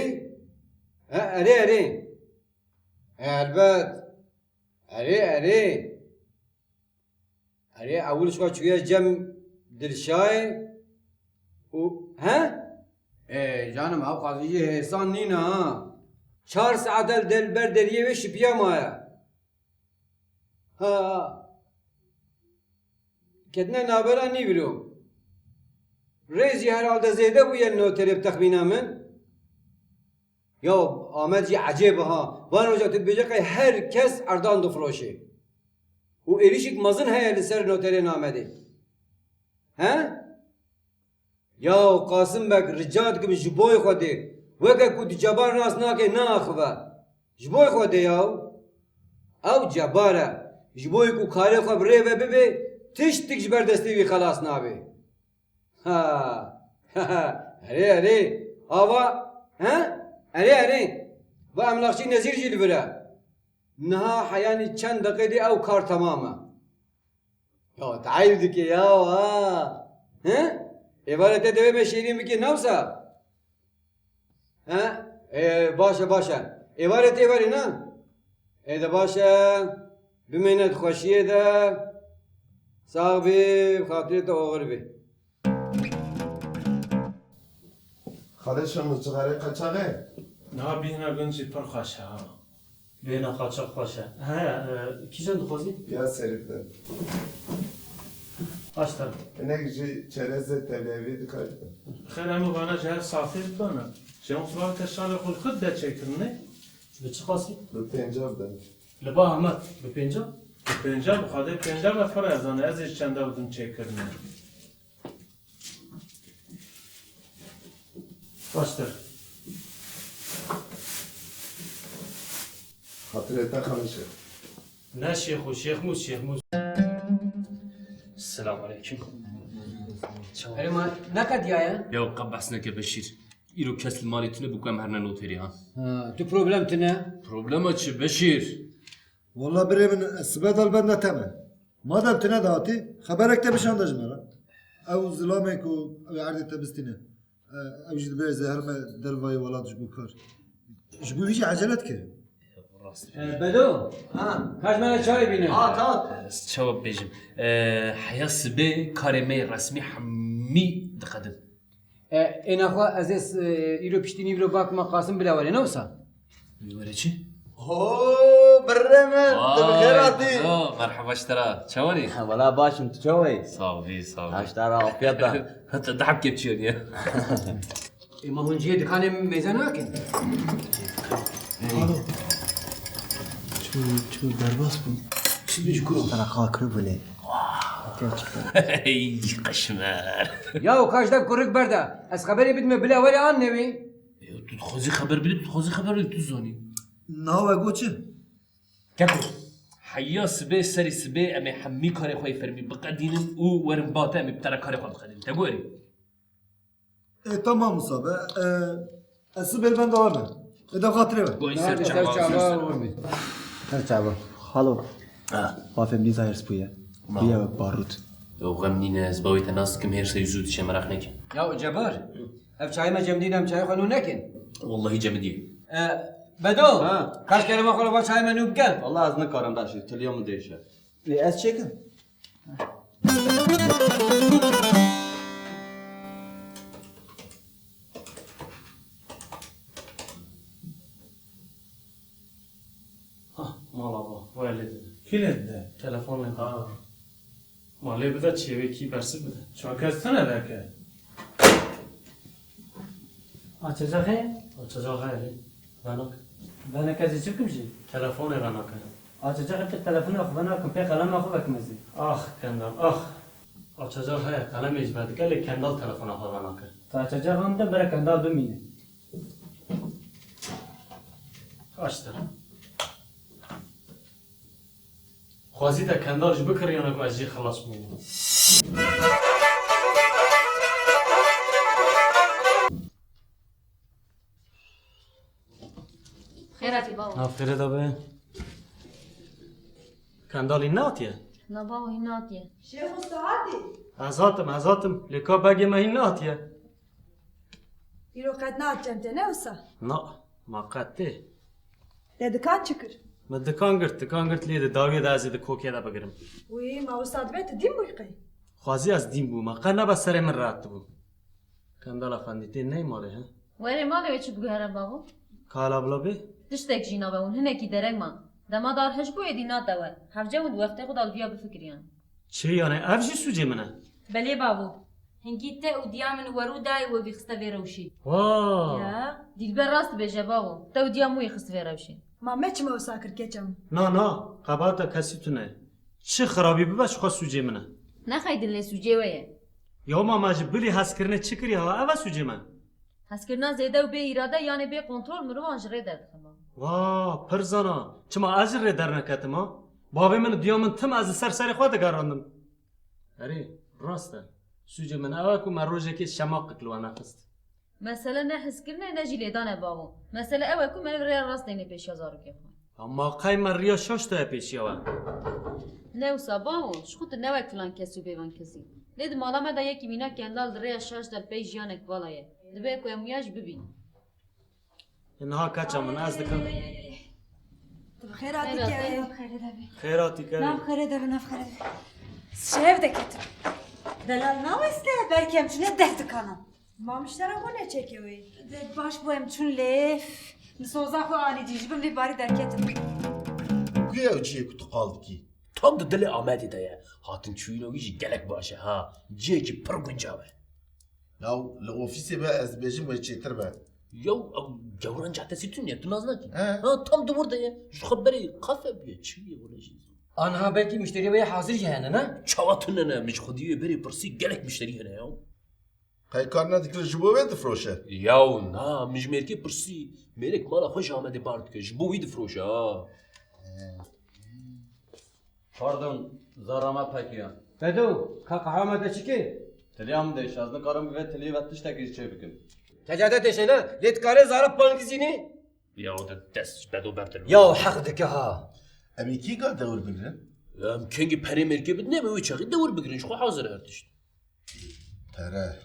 He, erê, erê. He, helbet. Erê, erê. Erê, ewil ji xwe çûye cem Dilşayê û, he? Ê, canim, ew qazî jî hêsan nîne ha. Çar saet e li der, li ber deriyê wê şipiya maye. Ha. Ketine navbera nîvro. Rê jî herhalde zêde bûye li noterê bi texmîna min. Ya Amed jî ecêb e ha. Van roja tu dibêje qey her kes erdan difiroşê. Û êrîşik mezin heye li ser noterê Amedê. He? Ya Qasim Beg, rica dikim ji boy Xwedê. Weke ku tu Cebar nas nake, neaxive. Ji boy Xwedê ya. Ew Cebar e. Ji boy ku karê xwe bi rê ve bibe, tiştik ji ber destê wî xelas nabe. Ha. Erê, erê. Ava. He? Erê, erê. Va emlakçî Nezîr jî li vir e. Niha heyanî çend deqê dê ew kar temam e. Ya, te eyb dike ya, ha. He? Êvarê te divê me şêrîn bike, ne wisa? He? Ê, baş e, baş e. Êvarê te êvarê ne? Ê de baş e. Bimêne di xweşiyê de. Sax bî, xatirê te oxir bî. Xalê Şemû, cixarê qeçaxê? Niha bîhna gund jî pir xweş e ha. Bêhna qaçax xweş e. He, e, kîjan dixwazî? Ya serî bide. Baş e. Hinek jî çerezê tevlevî dikarî. Xêr, em û vana ji hev safê bibana. Ji hemû sibavê te şalê xwe li xwe de çêkirine? Bi çi qasî? Bi pênca bide. Li ba Ahmet, bi pênca? Bi pênca, bi Xwedê pênca be pir e, ez zane, ez ê ji çenda bidim çêkirine. Baştir. Xatirê te xweş e. Ne Şêxo, Şêxmûs, Şêxmûs. Selamun aleyküm. Erê ma ne qediyaye? Ya qe behs neke Beşîr. Îro kes li malê tune bû ku em herne noterê ha. Ha, tu problem tune? Problema çi Beşîr? Walla birê min, ez sibe de li benda te me. Madem tune de hatî, xeberek te bişanda ji me re. Ew zilamê ku ew ê erdê te bistîne, e, ew jî dibê ez ê herime dervayê welat ji bo kar. Ji bo wî jî ecele dike. Rast. E, Bedo, ha, ka ji me re çayê bîne. Ha, tamam. Ez çawa bêjim? E, heya sibê karê me yê resmî hemî diqedin. E, ê nexwe ez ê s-, e, îro piştî nîvro bak ma Qasim bila were, ne wisa? Wî were çi? Ho, birrê min, tu bi xêr hatî. Vay, merheba ji te re. Çawan î? Wela baş im, tu çawa yî? Sax bî, sax bî. Haş te re, afiyet be. Heta deheb kepçiyan ya. Ê, ma hûn cihê dikanê mêze nakin? Alo. Çi, çi derbas bû? Çi bêj kuro? Te re xal kiro bûne. Hey, qeşmer. Ya, û kaş de kurik berde. Ez xeberê bidime bila were an newê. Ya, tu dixwazî xeber bidî, tu dixwazî xeber bidî, tu zanî. Niha we got çi? Keko, heya sibê, serî sibê, em ê hemî karê xwe yê fermî biqedînin û werin ba te, em ê bi te re karê xwe biqedînin. Te got erê? E, tamam Musa be. E, ez sibê li benda we me. E, de xatirê we. Goy ser çava. Ser çava. Xalo. Ha. Bavê min nîza hêrs bûye. Ma. Bûye wek barût. Ew xem nîne, ez bawê te nas dikim, hêrsê zû diçe, meraq neke. Ya Cebar, ev çayê me cem dîn, em çayê xwe nû nekin? Wallahî cem diye. E, Bedo, ha, kaç kerema xwe li va çayê me nû bike? Wallah ez nikarim Beşîr, tiliya min dêşe. Ê, ez çêkim. Ah, mala ba, wayê lê dide. Kî lê dide? Telefon lê dide. Ha. Ma lê bide çiyê wê kî bersîv bide. Çakeş tune derke. Açacak he? Açacak he lê. Venak. Venak ez ê çi bikim jî? Telefonê venake. Açacak e, tu telefona xwe venakim, pê qelema xwe vekim ez ê. Ax, Kendal, ax. Açacak he, qelemê jî vedike, lê Kendal telefona xwe venake. Tu açacak am de bere Kendal bimîne. Aştir. Xwezî te Kendal jî bikiriyane ku ez jê xilas bûme. Xêr hatî babo. Nav xêrê de be. Kendal hîn nehatiye? Na babo, hîn nehatiye. Şêx Usta hatî? Ez hatim, ez hatim. Lê ka begê me hîn nehatiye. Îro qet nehat cem te, ne wisa? Na, ma qet tê. Te dikan çi kir? Min dikan girt, dikan girt lê di dawiyê de ez ê di kokê de bigirim. Wî, ma wisa dibe tu dîn bûyî qey? Xwezî ez dîn bûma, qe nebe serê min rehet dibû. Kendal Efendî, tê ney malê he? Werê malê wê çi biguhere bavo? Kala bila bê? Tiştek jî nabe hûn, hinekî dereng ma. Dema dar hij bû êdî nate we. Hevce hûn di wextê xwe de li viya bifikiriyan. Çi yani, ev jî sûcê min e? Belê bavo. Hingî te û diya min werû dayê we vîxiste vê rewşê. Wa! Ya, Dîlber rast dibêje bavo. Te û diya min wî xist vê rewşê. Ma me çima wisa kir keça min? Na, na, qebata kesî tune ye. Çi xirabî bibe ji xwe sûcê min e. Nexeydin lê sûcê we ye. Ya ma me ji bilî hezkirinê çi kiriye ha, ev e sûcê me. Hezkirina zêde û bê îrade yanê bê kontrol mirovan ji rê derdixin bavo. Wa, pir zana. Çima ez ji rê derneketim ha? Bavê min û diya min tim ez li ser serê xwe digerandim. Erê, rast e. Sûcê min ew e ku me rojekê şemaqek li we nexist. Mesele ne hizkirin e, ne jî lêdan e bavo. Mesele ew e ku me rêya rast deyne pêşiya zarokê xwe. Ama qey me riya şaş daye pêşiya we? Ne wisa bavo, ji xwe tu ne wek filan kes û bêvan kesî. Lê di mala me de yekî mînak Kendal di rêya şaş de li pey jiyanek vala ye. Dibe ku em wiya jî bibînin. Niha keça min, ez dikim. Tu bi xêr hatî kevê. Xêr hatî kevê. Nav xêrê de be, nav xêrê de be. Şev de ketim. Delal naweste, belkî em çûne deh dikana. Ma miştera xwe neçeke wê. De baş bû em çûn lê. Min soza xwe anî cî, ji bin vê barî derketim. Ku ye ew cihê ku tu qal dikî? Tam di dilê Amedê de ye. Hatin çûyîna wî jî gelek baş e ha. Cihekî pir guncav e. Ya li ofîsê be ez dibêjim wê çêtir be. Yaw, ew gewran cahdesî tune ye, tu nas nakî? He. Ha, tam di wir de ye. Ji xwe berê kafe bûye, çi bûye wele jî. Aniha belkî mişterî wê hazir jî hene, ne? Çawa tune ne, min ji xwedî wê berê pirsî gelek mişterî hene ya. Qey kar nedikir ji bo wê difroşe? Yaw na, min ji mêrkê pirsî. Mêrek mala xwe ji Amedê bar dike, ji bo wî difroşe ha. Pardon, zara me pekiya. Bedo, ka qehwa me de çi kê? Tiliya min dêşe, ez nikarim bi vê tiliyê ve tiştekî jî çê bikim. Te cade dêşe ne? Lê dikarê zara pangizînî? Ya de dest ji Bedo berdin. Ya heq dike ha. Em ê kî ga dewir bigirin? Em kengî perê mêrkê bidine, em ê wê çaxî dewir bigirin, ji xwe hazir her tişt. Pere.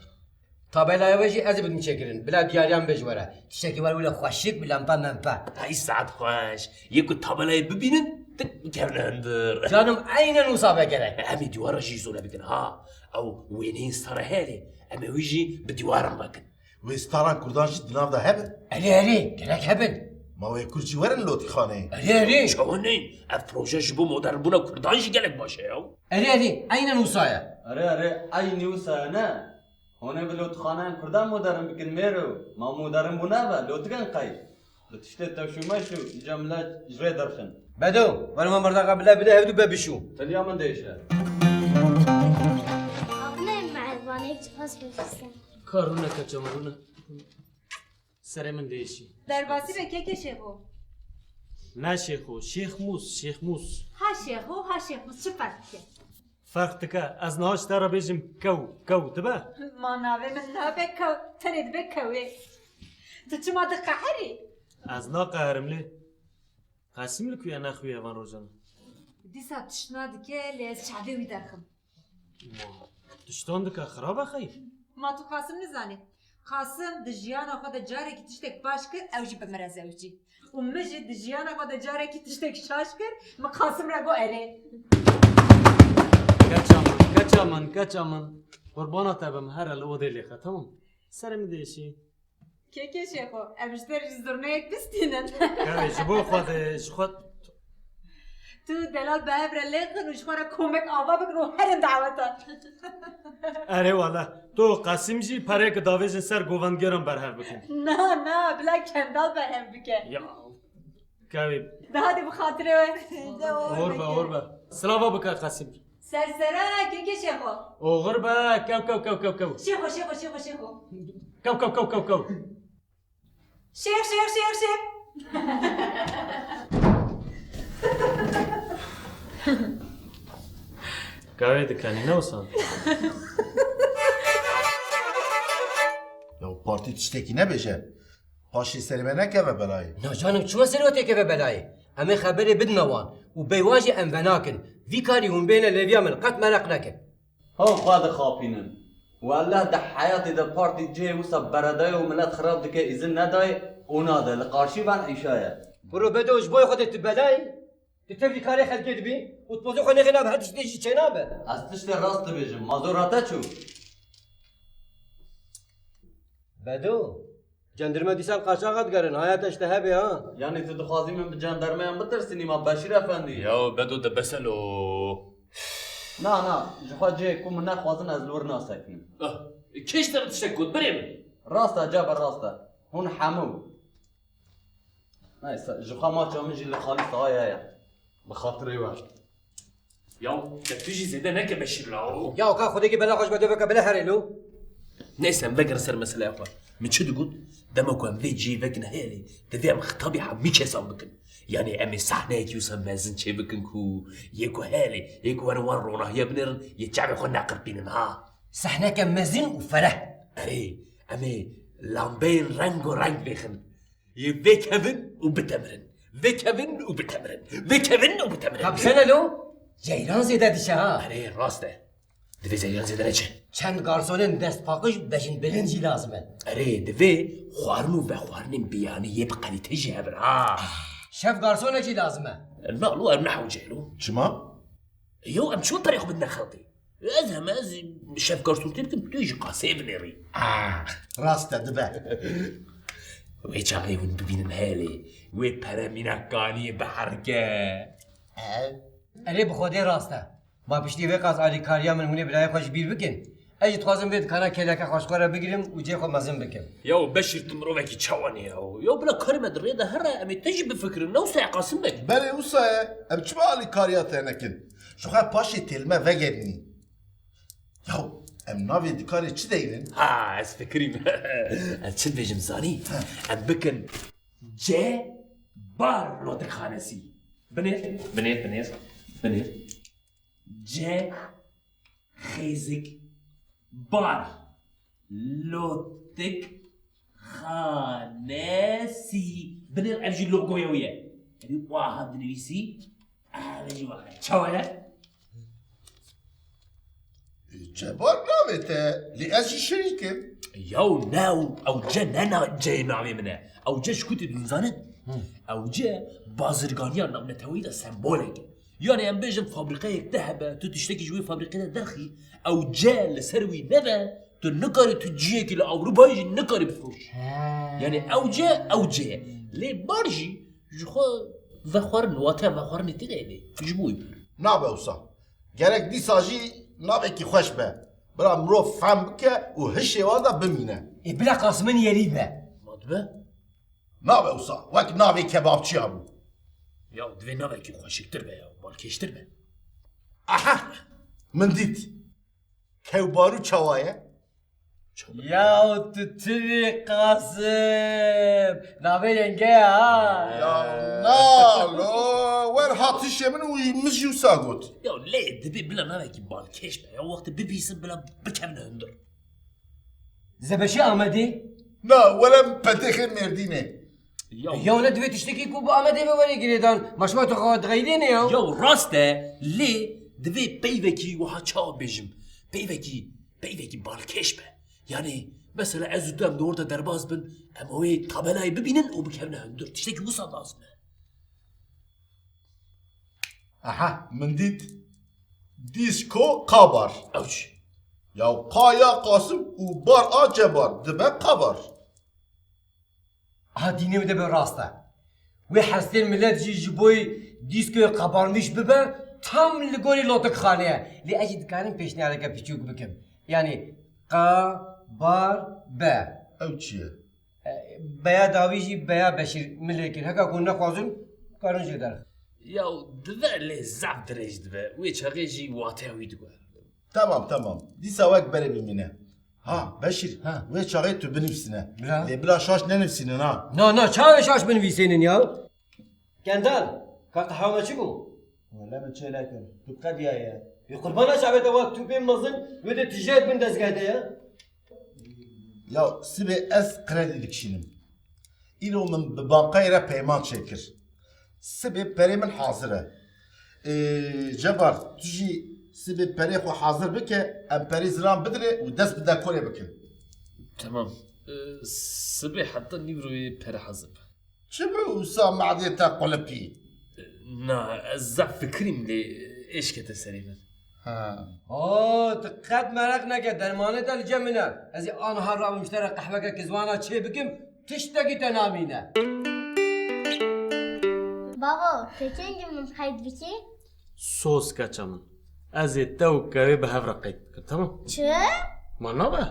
Tabelaya we jî ez ê bidim çêkirin. Bila diyariyan bê ji we re. Tiştekî wer wile xweşik bi lempe mempe. Hey saet xweş. Yê ku tabelayê bibînin, tik bikevine hundir. Canim eynen wisa be gerek. Em ê dîwara jî îzole bikin ha. Ew wêneyên stara heye lê. Em ê wî jî bi dîwaran vekin. Wê staran kurdan jî di nav de hebin? Erê, erê, gerek hebin. Ma wê kurd jî werin lotîxaneyê? Erê, erê. Çawa neyên? Ev proje ji bo modernbûna kurdan jî gelek baş e ya. Erê, erê, eynen wisa ye. Erê, erê, eynî wisa ye ne? Hûn ê bi lotîxaneyan kurdan modern bikin mêro. Ma modern bûne ve lotîxan qey? Bi tiştê tewşûmeş û îca mile ji rê derxin. Bedo, were me merdaqa bile bide hevdû be bişû. Tiliya min dêşe. Abine me ezvanê çiqas xweş dîsa. Ka rûne keça min rûne. Serê min dêşî. Derbasî be keke Şêxo. Ne Şêxo, Şêxmûs, Şêxmûs. Ha Şêxo, ha Şêxmûs, çi ferq dike? Ferq dike, ez niha ji te re bêjim kew, kew dibe? Ma navê min nabe kew, tenê dibe kewê. Tu çima diqeherî? Ez naqeherim lê. Qasîm li ku ye nexuye van rojan? Dîsa tişt nadike lê ez çavê wî derxim. Ma tiştan dike xirab e xey? Ma tu Qasim nizanî? Qasim di jiyana xwe de carekî tiştek baş kir, ew jî bi min re zewicî. Û min jî di jiyana xwe de carekî tiştek şaş kir, min Qasim re got erê. Keça min, keça min, keça min. Qurbana te bim, here li odê lêxe, tamam? Serê min dêşî. Keke Şêxo, em ji te re jî zurneyek bistînin. Kevê, ji bo xwe de, ji xwe. Tu delal bi hev re lê xin û ji xwe re komek ava bikin û herin dawetan. Erê wele, tu û Qasîm jî pereyeke davêjin ser govendgeran berhev bikin. Na, na, bila Kendal berhev bike. Ya, kevî. Daha de bi xatirê we. Hor be, hor be. Silava bike Qasîm. Ser sera kekê Şêxo. Oxir be, kew, kew, kew, kew, kew. Şêxo, Şêxo, Şêxo, Şêxo. Kew, kew, kew, kew, kew. Şêx, şêx, şêx, şêx. Kavê dikanî ne wisa? Ya partî tiştekî nebêje. Paşê serê me nekeve belayê. Na canim, çima serê we têkeve belayê? Em ê xeberê bidine wan û bêyî wan jî em venakin. Vî karî hûn bêne lêviya min, qet meraq nekin. Hol xwe dixapînin. Welleh di heyatê de partî cihê wisa beredayê û milet xirab dike îzin nedayê û nade. Li qarşî van îşa ye. Biro Bedo, ji bo xwe de tu belayî? Tu tevî karê xelkê dibî û tu pozê xwe nexê nav her tiştê jî çênabe. Ez tiştê rast dibêjim. Ma zora te çû? Bedo. Cendirme dîsan qaçaxa digerin, haya te ji te hebe ha. Yanî tu dixwazî min bi cendermeyan bitirsînî ma Beşîr Efendî? Yaw Bedo de bes e lo. Na, na, ji xwe cihê ku min nexwazin ez li wir nasekinim. Ah, kê ji te re tiştek got, birê min? Rast e, cebe rast e. Hûn hemû. Neyse, ji xwe maça min jî li Xalî Sahayê heye. Bi xatirê we. Ya, te tu jî zêde neke Beşîr la o. Ya, ka Xwedê ki bela xwe ji Bedo veke, bela herê lo. Neyse, em vegerin ser meseleya xwe. Min çi digot? Dema ku em vê cihê vekin heyelê, divê em xitabî hemî kesan bikin. Yanî em ê sahneyekî wisa mezin çê bikin ku yê ku heyelê, yê ku werin wan ronahiya binêrin, yê çavê xwe neqirpînin ha. Sahneke mezin û fereh. Erê, em ê lambeyên rengo reng vêxin. Yê vêkevin û bitemirin. Vêkevin û bitemirin. Vêkevin û bitemirin. Ka bi sene lo? Ceyran zêde dişe ha. Erê, rast e. Divê ceyran zêde neçe. Çend garsonên destpaqij bejin bilind jî lazim e. Erê, divê xwarin û vexwarinên biyanî yê bi qelîte jî hebin ha. Şef garsonekî lazim e. Na, lo em nehewce lo. Çima? Yo, em çima perê xwe bidine xelkê? Ez heme ez şef garsûntî bikim, tu jî qasê binêrî. Ah, rast e, dibe. Wê çaxê hûn bibînin helê, wê pere mîna kaniyê biherike. Ev? Erê, bi Xwedê rast e. Ma piştî vê qas alîkariya min hûn ê birayê xwe ji bîr bikin. Ez jî dixwazim vê dikana kêleke xwe ji xwe re bigirim û cihê xwe mezin bikim. Yaw Beşîr, tu mirovekî çawan î yaw. Yaw bila karê me di rê de here, em ê te jî bifikirin. Ne wisa ye Qasim Beg? Belê wisa ye. Em çima alîkariya te nekin? Ji xwe paşê têlme vegerînî. Yaw, em navê dikarê çi deynin? Ha, ez fikirîm. Ez çi dibêjim zanî? Em bikin C bar lotikxanesî. Binêr, binêr, binêr, binêr. C xêzik bar lotik xanesî. Binêr, ev jî logoya wî ye. Ev ê wiha dinivîsî. Ev jî wiha. Çawa ye? Cebar navê te, lê ez jî şirîk im. Yaw ne, ew, ew ce ne na-, ceyê navê min e. Ew ce ji ku tê dûn zanin? Ew ce bazirganiya navneteweyî de sembolek e. Yani em bêjin fabrîqeyek te hebe, tu tiştekî ji wê fabrîqê de derxî, ew ce li ser wî nebe, tu nikarî tu cihekî li Ewropayê jî nikarî bifiroşî. He. Yani ew ce, ew ce ye. Lê bar jî ji xwe vexwarin, wateya vexwarinê tê de hebe. Ji bo wî pir. Nabe wisa. Gerek dîsa jî navekî xweş be. Bila mirov fehm bike û hişê wan de bimîne. Ê bila Qasimin yerî be. Ma dibe? Nabe wisa. Wek navê kebabçiya bû. Ya divê navekî xweşiktir be ya, balkêştir be. Aha! Min dît. Kewbarû çawa ye? Ya tu tirî Qasim. Navê yenge ye ha. Ya na lo, wer hatişê min û min jî wisa got. Ya lê divê bila navekî balkêş be. Ya wextê bibîsin bila bikevine hundir. Zebeşî Amedê? Na, wele petêxê Mêrdînê. Ya. Ya ne divê tiştekî ku bi Amedê ve were girêdan. Ma şima tu xwe dixeylêne ya. Ya rast e, lê divê peyvekî wiha çawa bêjim? Peyvekî, peyvekî balkêş be. Yani mesela ez û tu em di orta derbas bin, em wê tabelayê bibînin û bikevine hundir. Tiştekî wisa lazim e. Aha, min dît. Dîsko Qabar. Ew çi? Ya qa ya Qasim û bar a Cebar dibe Qabar. Aha, dînê wî de be rast e. Wê hestên milet jî ji boy Dîskoyê qabarmîş bibe, tam li gorî lotikxanê ye. Lê ez jî dikarim pêşniyareke piçûk bikim. Yanî qa, bar, be. Ew çi ye? E, beya dawî jî beya Beşîr min lê kir. Heka ku nexwazin, karin jê derxin. Ya dibe lê zaf dirêj dibe. Wê çaxê jî wateya wî dibe. Tamam, tamam. Dîsa wek berê bimîne. Ha, Beşîr, ha, wê çaxê tu binivîsîne. Bila. Lê bila şaş nenivîsînin ha. Na, na, çawa şaş binivîsînin ya? Kendal, ka qehwa me çi bû? Wele min çêlekir. Tu qediyaye. Ê qurbana çavê te wa tûpê mezin, wê de tije bin dezgeh de ye. Ya, sibê ez kredî dikişînim. Îro min bi bankayê re peyman çêkir. Sibê perê min hazir e. Ê, Cebar, tu jî sibê perê xwe hazir bike, em perê ziran bidire û dest bi dekorê bikin. Tamam. Ee, sibê heta nîvroyê pere hazir be. Çi bi wisa madê te qulipî? Na, ez zaf fikirîm lê êş kete serê min. Ha. Ha, tu qet meraq neke, dermanê te li cem min e. Ez ê aniha rabim ji te re qehweke kizwana çê bikim, tiştekî te namîne. Bavo, tu kengî min qeyd bikî? Sos keça min. Ez ê te û kewê bi hev re qeyd bikim, tamam? Çi? Ma nabe?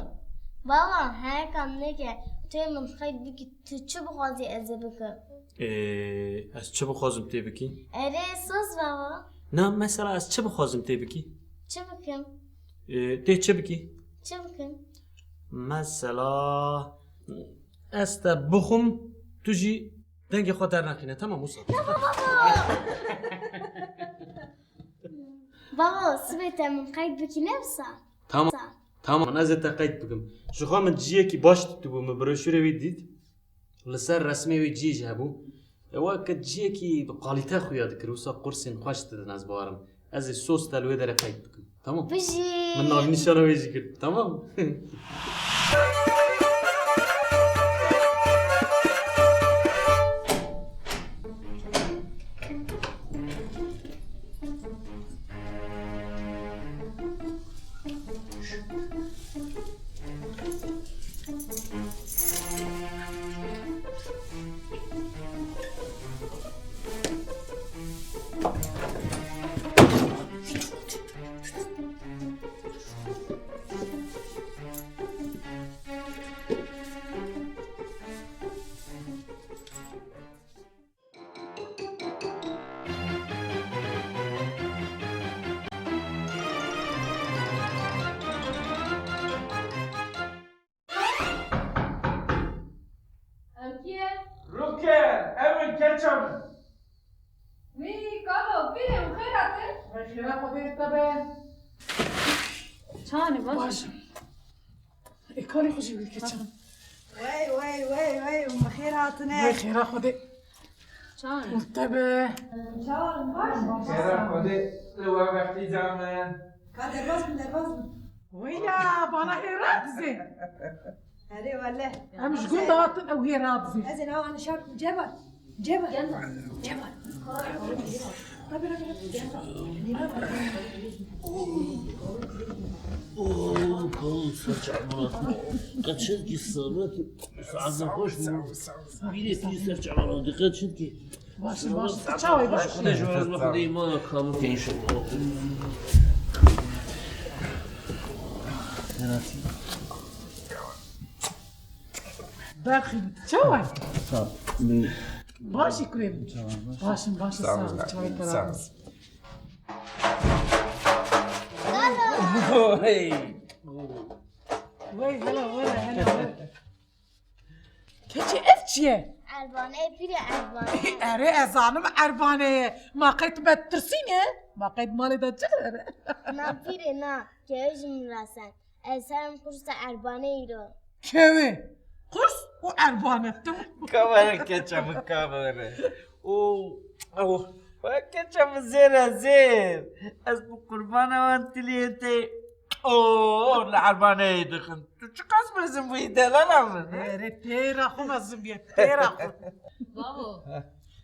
Bava, her kam neke, tu yê min qeyd bikî, tu çi bixwazî ez ê bikim? Ê, ez çi bixwazim tê bikî? Erê, sos bava. Na, mesela ez çi bixwazim tê bikî? Çi bikim? Ê, tê çi bikî? Çi bikim? Mesela ez te bixwim, tu jî dengê xwe dernexîne, tamam wisa? Baba, sibê te min qeyd bikî ne wisa? Tamam. Tamam, ez ê te qeyd bikim. Ji xwe min ciyekî baş dîtibû, min broşûrê wî dît. Li ser resmê wî cî jî hebû. Ew weke ciyekî bi qalîte xuya dikir, wisa qursên xweş didin, ez bawerim. Ez ê sos te li wê derê qeyd bikim. Tamam? Bijî. Min navnîşana wê jî kir. Tamam? Ev kî ye? Rûke, ev in keça min. Wî, kalo, pîrê û xêr hatin? Wê xêra Xwedê te be. Çawa ne, baş? Baş im. Ê, karê xwe jî wî keça min. Wey, wey, wey, wey, û me xêr hatine. Wê xêra Xwedê. Çawa ne? Û te be. Çawa ne, baş im. Xêra Xwedê, li we bextî camin. Ka derbas bin, derbas bin. Weyla, bana hêra dizê. Erê wele. Em ji gund hatin, ew hêra dizê. Ez ê nava nişan Ceva. Ceva. Ceva. Rabi, rabi, rabi. Oo, kol saç amına. Kaçır ki sabret. Saat hoş mu? Biri ki saç amına. Dikkat et ki. Baş, baş. Çawa baş? Xwedê ji we re, Xwedê îmana kamil ke înşallah. Berxî, çawa? Sağ ol. Baş î kurê. Çawa baş? Baş im, baş im, sağ ol. Sağ ol. Çawa sağ ol. Hey. Wey, hela, wey, hela, wey. Keçê ev çi ye? Erbane, pîrê erbane. Erê, ez zanim erbane ye. Ma qey tu me ditirsîne? Ma qey di malê de cixir e? Na pîrê na, kewê ji min re sen. Ez herim qursa erbane îro. Kewê? Qurs û erbane. Ka were keça min, ka were. Û, û, we keça min zêr e, zêr. Ez bi qurbana wan tiliyê te. Oo, li erbaneyê dixin. Tu çiqas mezin bûyî delala min, he? Erê, pêra xwe mezin bûye, pêra xwe. Bavo,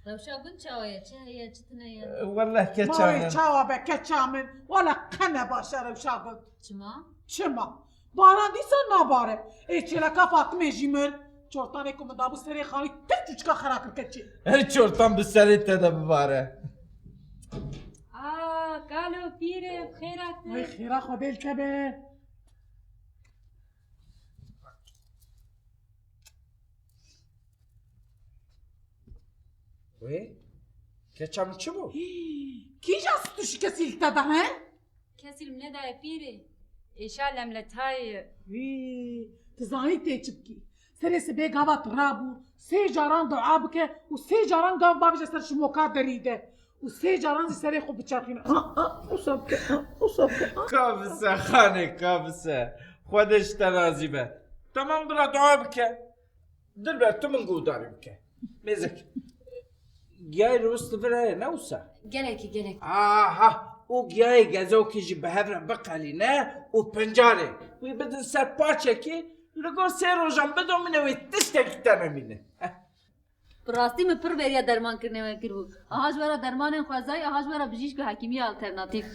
rewşa gund çawa ye? Çi heye, çi tune ye? Welleh keça min. Mawê çawa be keça min? Wala qe ne baş e rewşa gund. Çima? Çima? Baran dîsa nabare. Ê çêleka Fatimê jî mir. Çortanê ku min dabû serê xalî, tir çûçika xera kir keçê. Her çortan bi serê te de bibare. Alo pîrê, bi xêr hatî. Ay xêra Xwedê li te be. Wê? Keça min çi bû? Hî, kîja stûşî kesî li te da, he? Kesî li min nedaye pîrê. Êşa lemletayê. Wî, tu zanî tê çi bikî? Serê sibê gava tu rabû, sê caran dua bike û sê caran gav bavêje ser şimoka derî de û sê caran zî serê xwe biçerxîne. Ah, ah, wisa bike, ah, wisa bike, ah. Ka bise xanê, ka bise. Xwedê ji te razî be. Temam, bila dua bike. Dilber, tu min guhdarî bike. Mêzik. Giyayê rûst li vir heye, ne wisa? Gelekî, gelekî. Aha, û giyayê gezokî jî bi hev re biqelîne û pincarê wî bidin ser paçekî, li gor sê rojan bidomîne wê tiştekî te nemîne. Heh. Bi rastî min pir bêriya dermankirinê we kiribû. Aha ji we re dermanên xwezayî, aha ji we re bijîşk û hekîmiya alternatîf.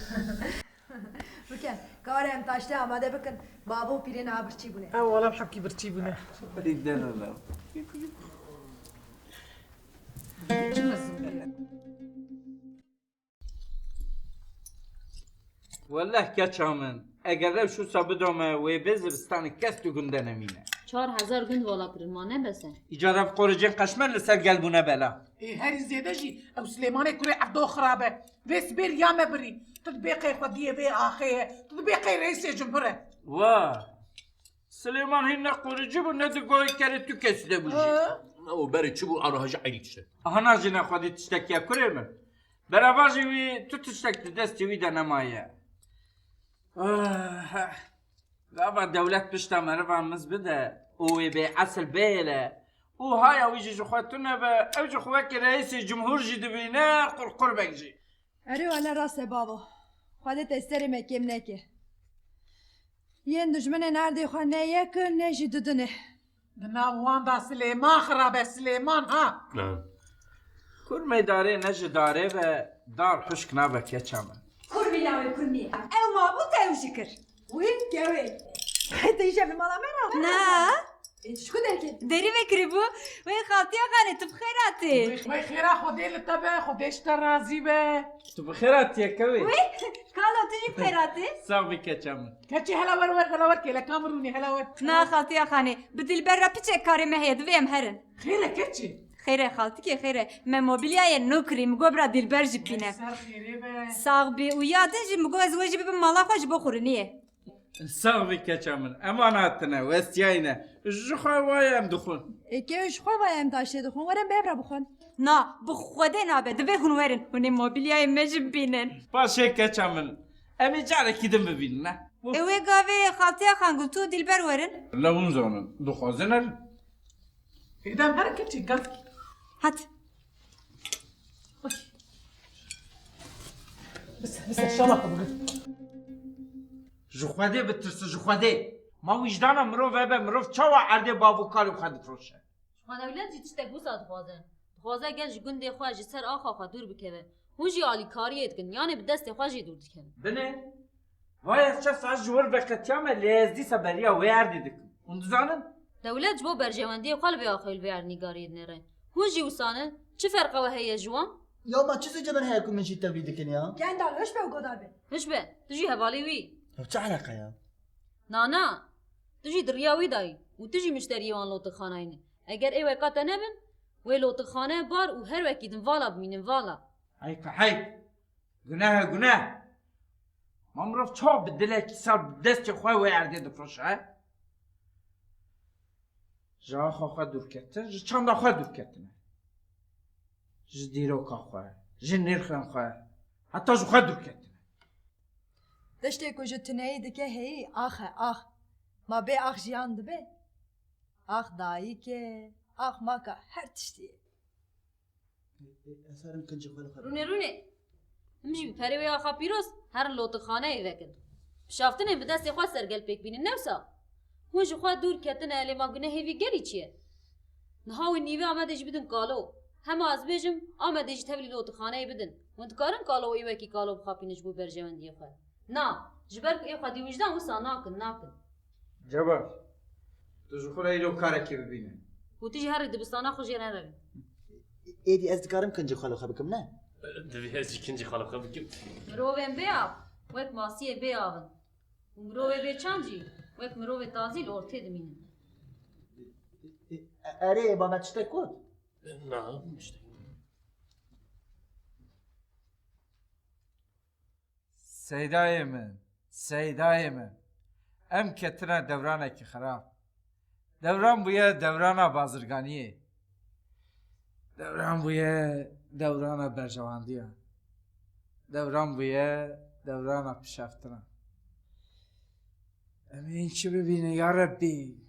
Bike, kare em taştê amade bikin. Bavo û pîrê niha birçî bûne. Ew wala hepkî birçî bûne. Ey derana. Çi mezin bûne? Weleh keça min, eger rewş wisa bidome wê bê zivistanê kes tu gund de nemîne. Çar hezar gund vala kirin, ma ne bes e? Îca dev qoricên qeşmer li ser gel bûne bela. Ê, herî zêde jî ew Silêmanê kurê Evdo xirab e. Vê sibê riya me birî. Tu dibê qey xwediyê vê axê ye. Tu dibê qey reîsê cumhur e. Wa. Silêman hîn ne qoricî bû, ne di goyê kerê tu kesî de bû jî. He? Ew berê çi bû, aniha jî eynî tişt e. Aha, na jî ne xwedî tiştekî ye kurê min. Berevajî wî tu tiştek di destê wî de nemaye. Ah, gava dewlet pişta meriva miz bide û wê bê esil bêle û haya wî jî ji xwe tune be, ew jî xwe wekî reîsê cumhur jî dibîne, qurqurbek jî. Erê wele rast e bavo. Xwedê te serê me kêm neke. Yên dijminên erdê xwe ne yek in ne jî dudin e. Di nav wan de Silêman xirab e, Silêman ha. Ha. Kurmê darê ne ji darê ve dar huşk nabe keça min. Kurmî lawê kurmî. Ew mabû te ew jî kir. Wî kewê. Te îşev li mala me re? Na. Ê, ji ku derketî? Derî me kiribû. Wê xaltiya xanê, tu bi xêr hatî. Wê xêra Xwedê li te be, Xwedê ji te razî be. Tu bi xêr hatiye kewê. Wê, kalo tu jî bi xêr hatî. Sax bî keça min. Keçî hela wer wer, hela wer kêleka min rûnî, hela wer. Na xaltiya xanê, bi Dilber re piçek karê me heye, divê em herin. Xêr e keçî? Xêr e xaltikê, xêr e. Me mobilyayê nû kirî, min got bira Dilber jî bîne. Ser xêrê be. Sax bî û ya din jî min got ez we jî bibim mala xwe ji bo xurûniyê. Sax bî keça min. Eman hatine, westiyayne. Ji xwe waye em dixwin. Ê, kê ji xwe waye em taştê dixwin. Werin bi hev re bixwin. Na, bi Xwedê nabe. Divê hûn werin. Hûn ê mobilyayê me jî bibînin. Paşê keça min. Em ê carekî din bibînin, ne? Ê wê gavê xaltiya Xangul, tu û Dilber werin. La hûn zanin. Dixwazin herin. Êdem herin keçî gel. Hadi. Bise, bise, şala xwe bigir. Ji Xwedê bitirsin, ji Xwedê. Ma wijdana mirov hebe, mirov çawa erdê bav û kalê xwe difroşe? Ji xwe dewlet jî tiştek wisa dixwaze. Dixwaze gel ji gundê xwe, ji ser axa xwe dûr bikeve. Hûn jî alîkariyê dikin, yanê bi destê xwe jî dûr dikevin. Binê, vay ez çend saet ji wir veqetiyame, lê ez dîsa beriya wê erdê dikim. Hûn dizanin? Dewlet ji bo berjewendiyê xwe li vê axê û li vê erdnîgariyê dinêre. Hûn jî wisa ne? Çi ferqa we heye ji wan? Ya ma çi zêde min heye ku min jî tevlî dikin ya? Gendal, hiş be û godar be. Hiş be, tu jî hevalê wî. Ya çi eleqa ya? Na, na. Tu jî di riya wî dayî û tu jî mişteriyê wan lotixanayî ne. Eger ê weka te nebin, wê lotixane bar û her wekî din vala bimînin, vala. Heyf e, heyf. Guneh e, guneh. Ma mirov çawa bi dilekî sar bi destê xwe wê erdê difroşe, he? Ji axa xwe dûr ketin, ji çanda xwe dûr ketine. Ji dîroka xwe, ji nirxên xwe, heta ji xwe dûr ketine. Tiştê ku ji tuneyî dike heyî, ax e, ax. Ma bê ax jiyan dibe? Ax dayik e, ax maka her tiştî ye. Ê, ê, ez herim kincê xwe li xwe. Rûnê, rûnê. Him jî bi perê wê axa pîroz herin lotixaneyê vekin. Bişaftinên bi destê xwe ser gel pêk bînin, ne wisa? Hûn ji xwe dûr ketine, lê ma gunehê vî gelî çi ye? Niha wê nîvê Amedê jî bidin kalo. Hema ez bêjim, Amedê jî tevlî lotixaneyê bidin. Hûn dikarin kalo û ê wekî kalo bixapînin ji bo berjewendiyê xwe? Na, ji ber ku ê xwedî wijdan wisa nakin, nakin. Cebar, tu ji xwe re îro karekê bibîne. Û tu jî herî dibistana xwe jê re nerevî. Êdî ez dikarim kincê xwe li xwe bikim, ne? Divê ez jî kincî xalê xwe bikim. Mirovên bêav wek masiyê bêav in û mirovê bêçand jî wek mirovê tazî li ortê dimînin. Erê, ba me tiştek got? Na, işte. Seydayê min, seydayê min. Em ketine dewranekî xirab. Dewran bûye dewrana bazirganiyê. Dewran bûye dewrana berjewandiya. Dewran bûye dewrana pişeftina. Em ê hîn çi bibînin ya Rebbî?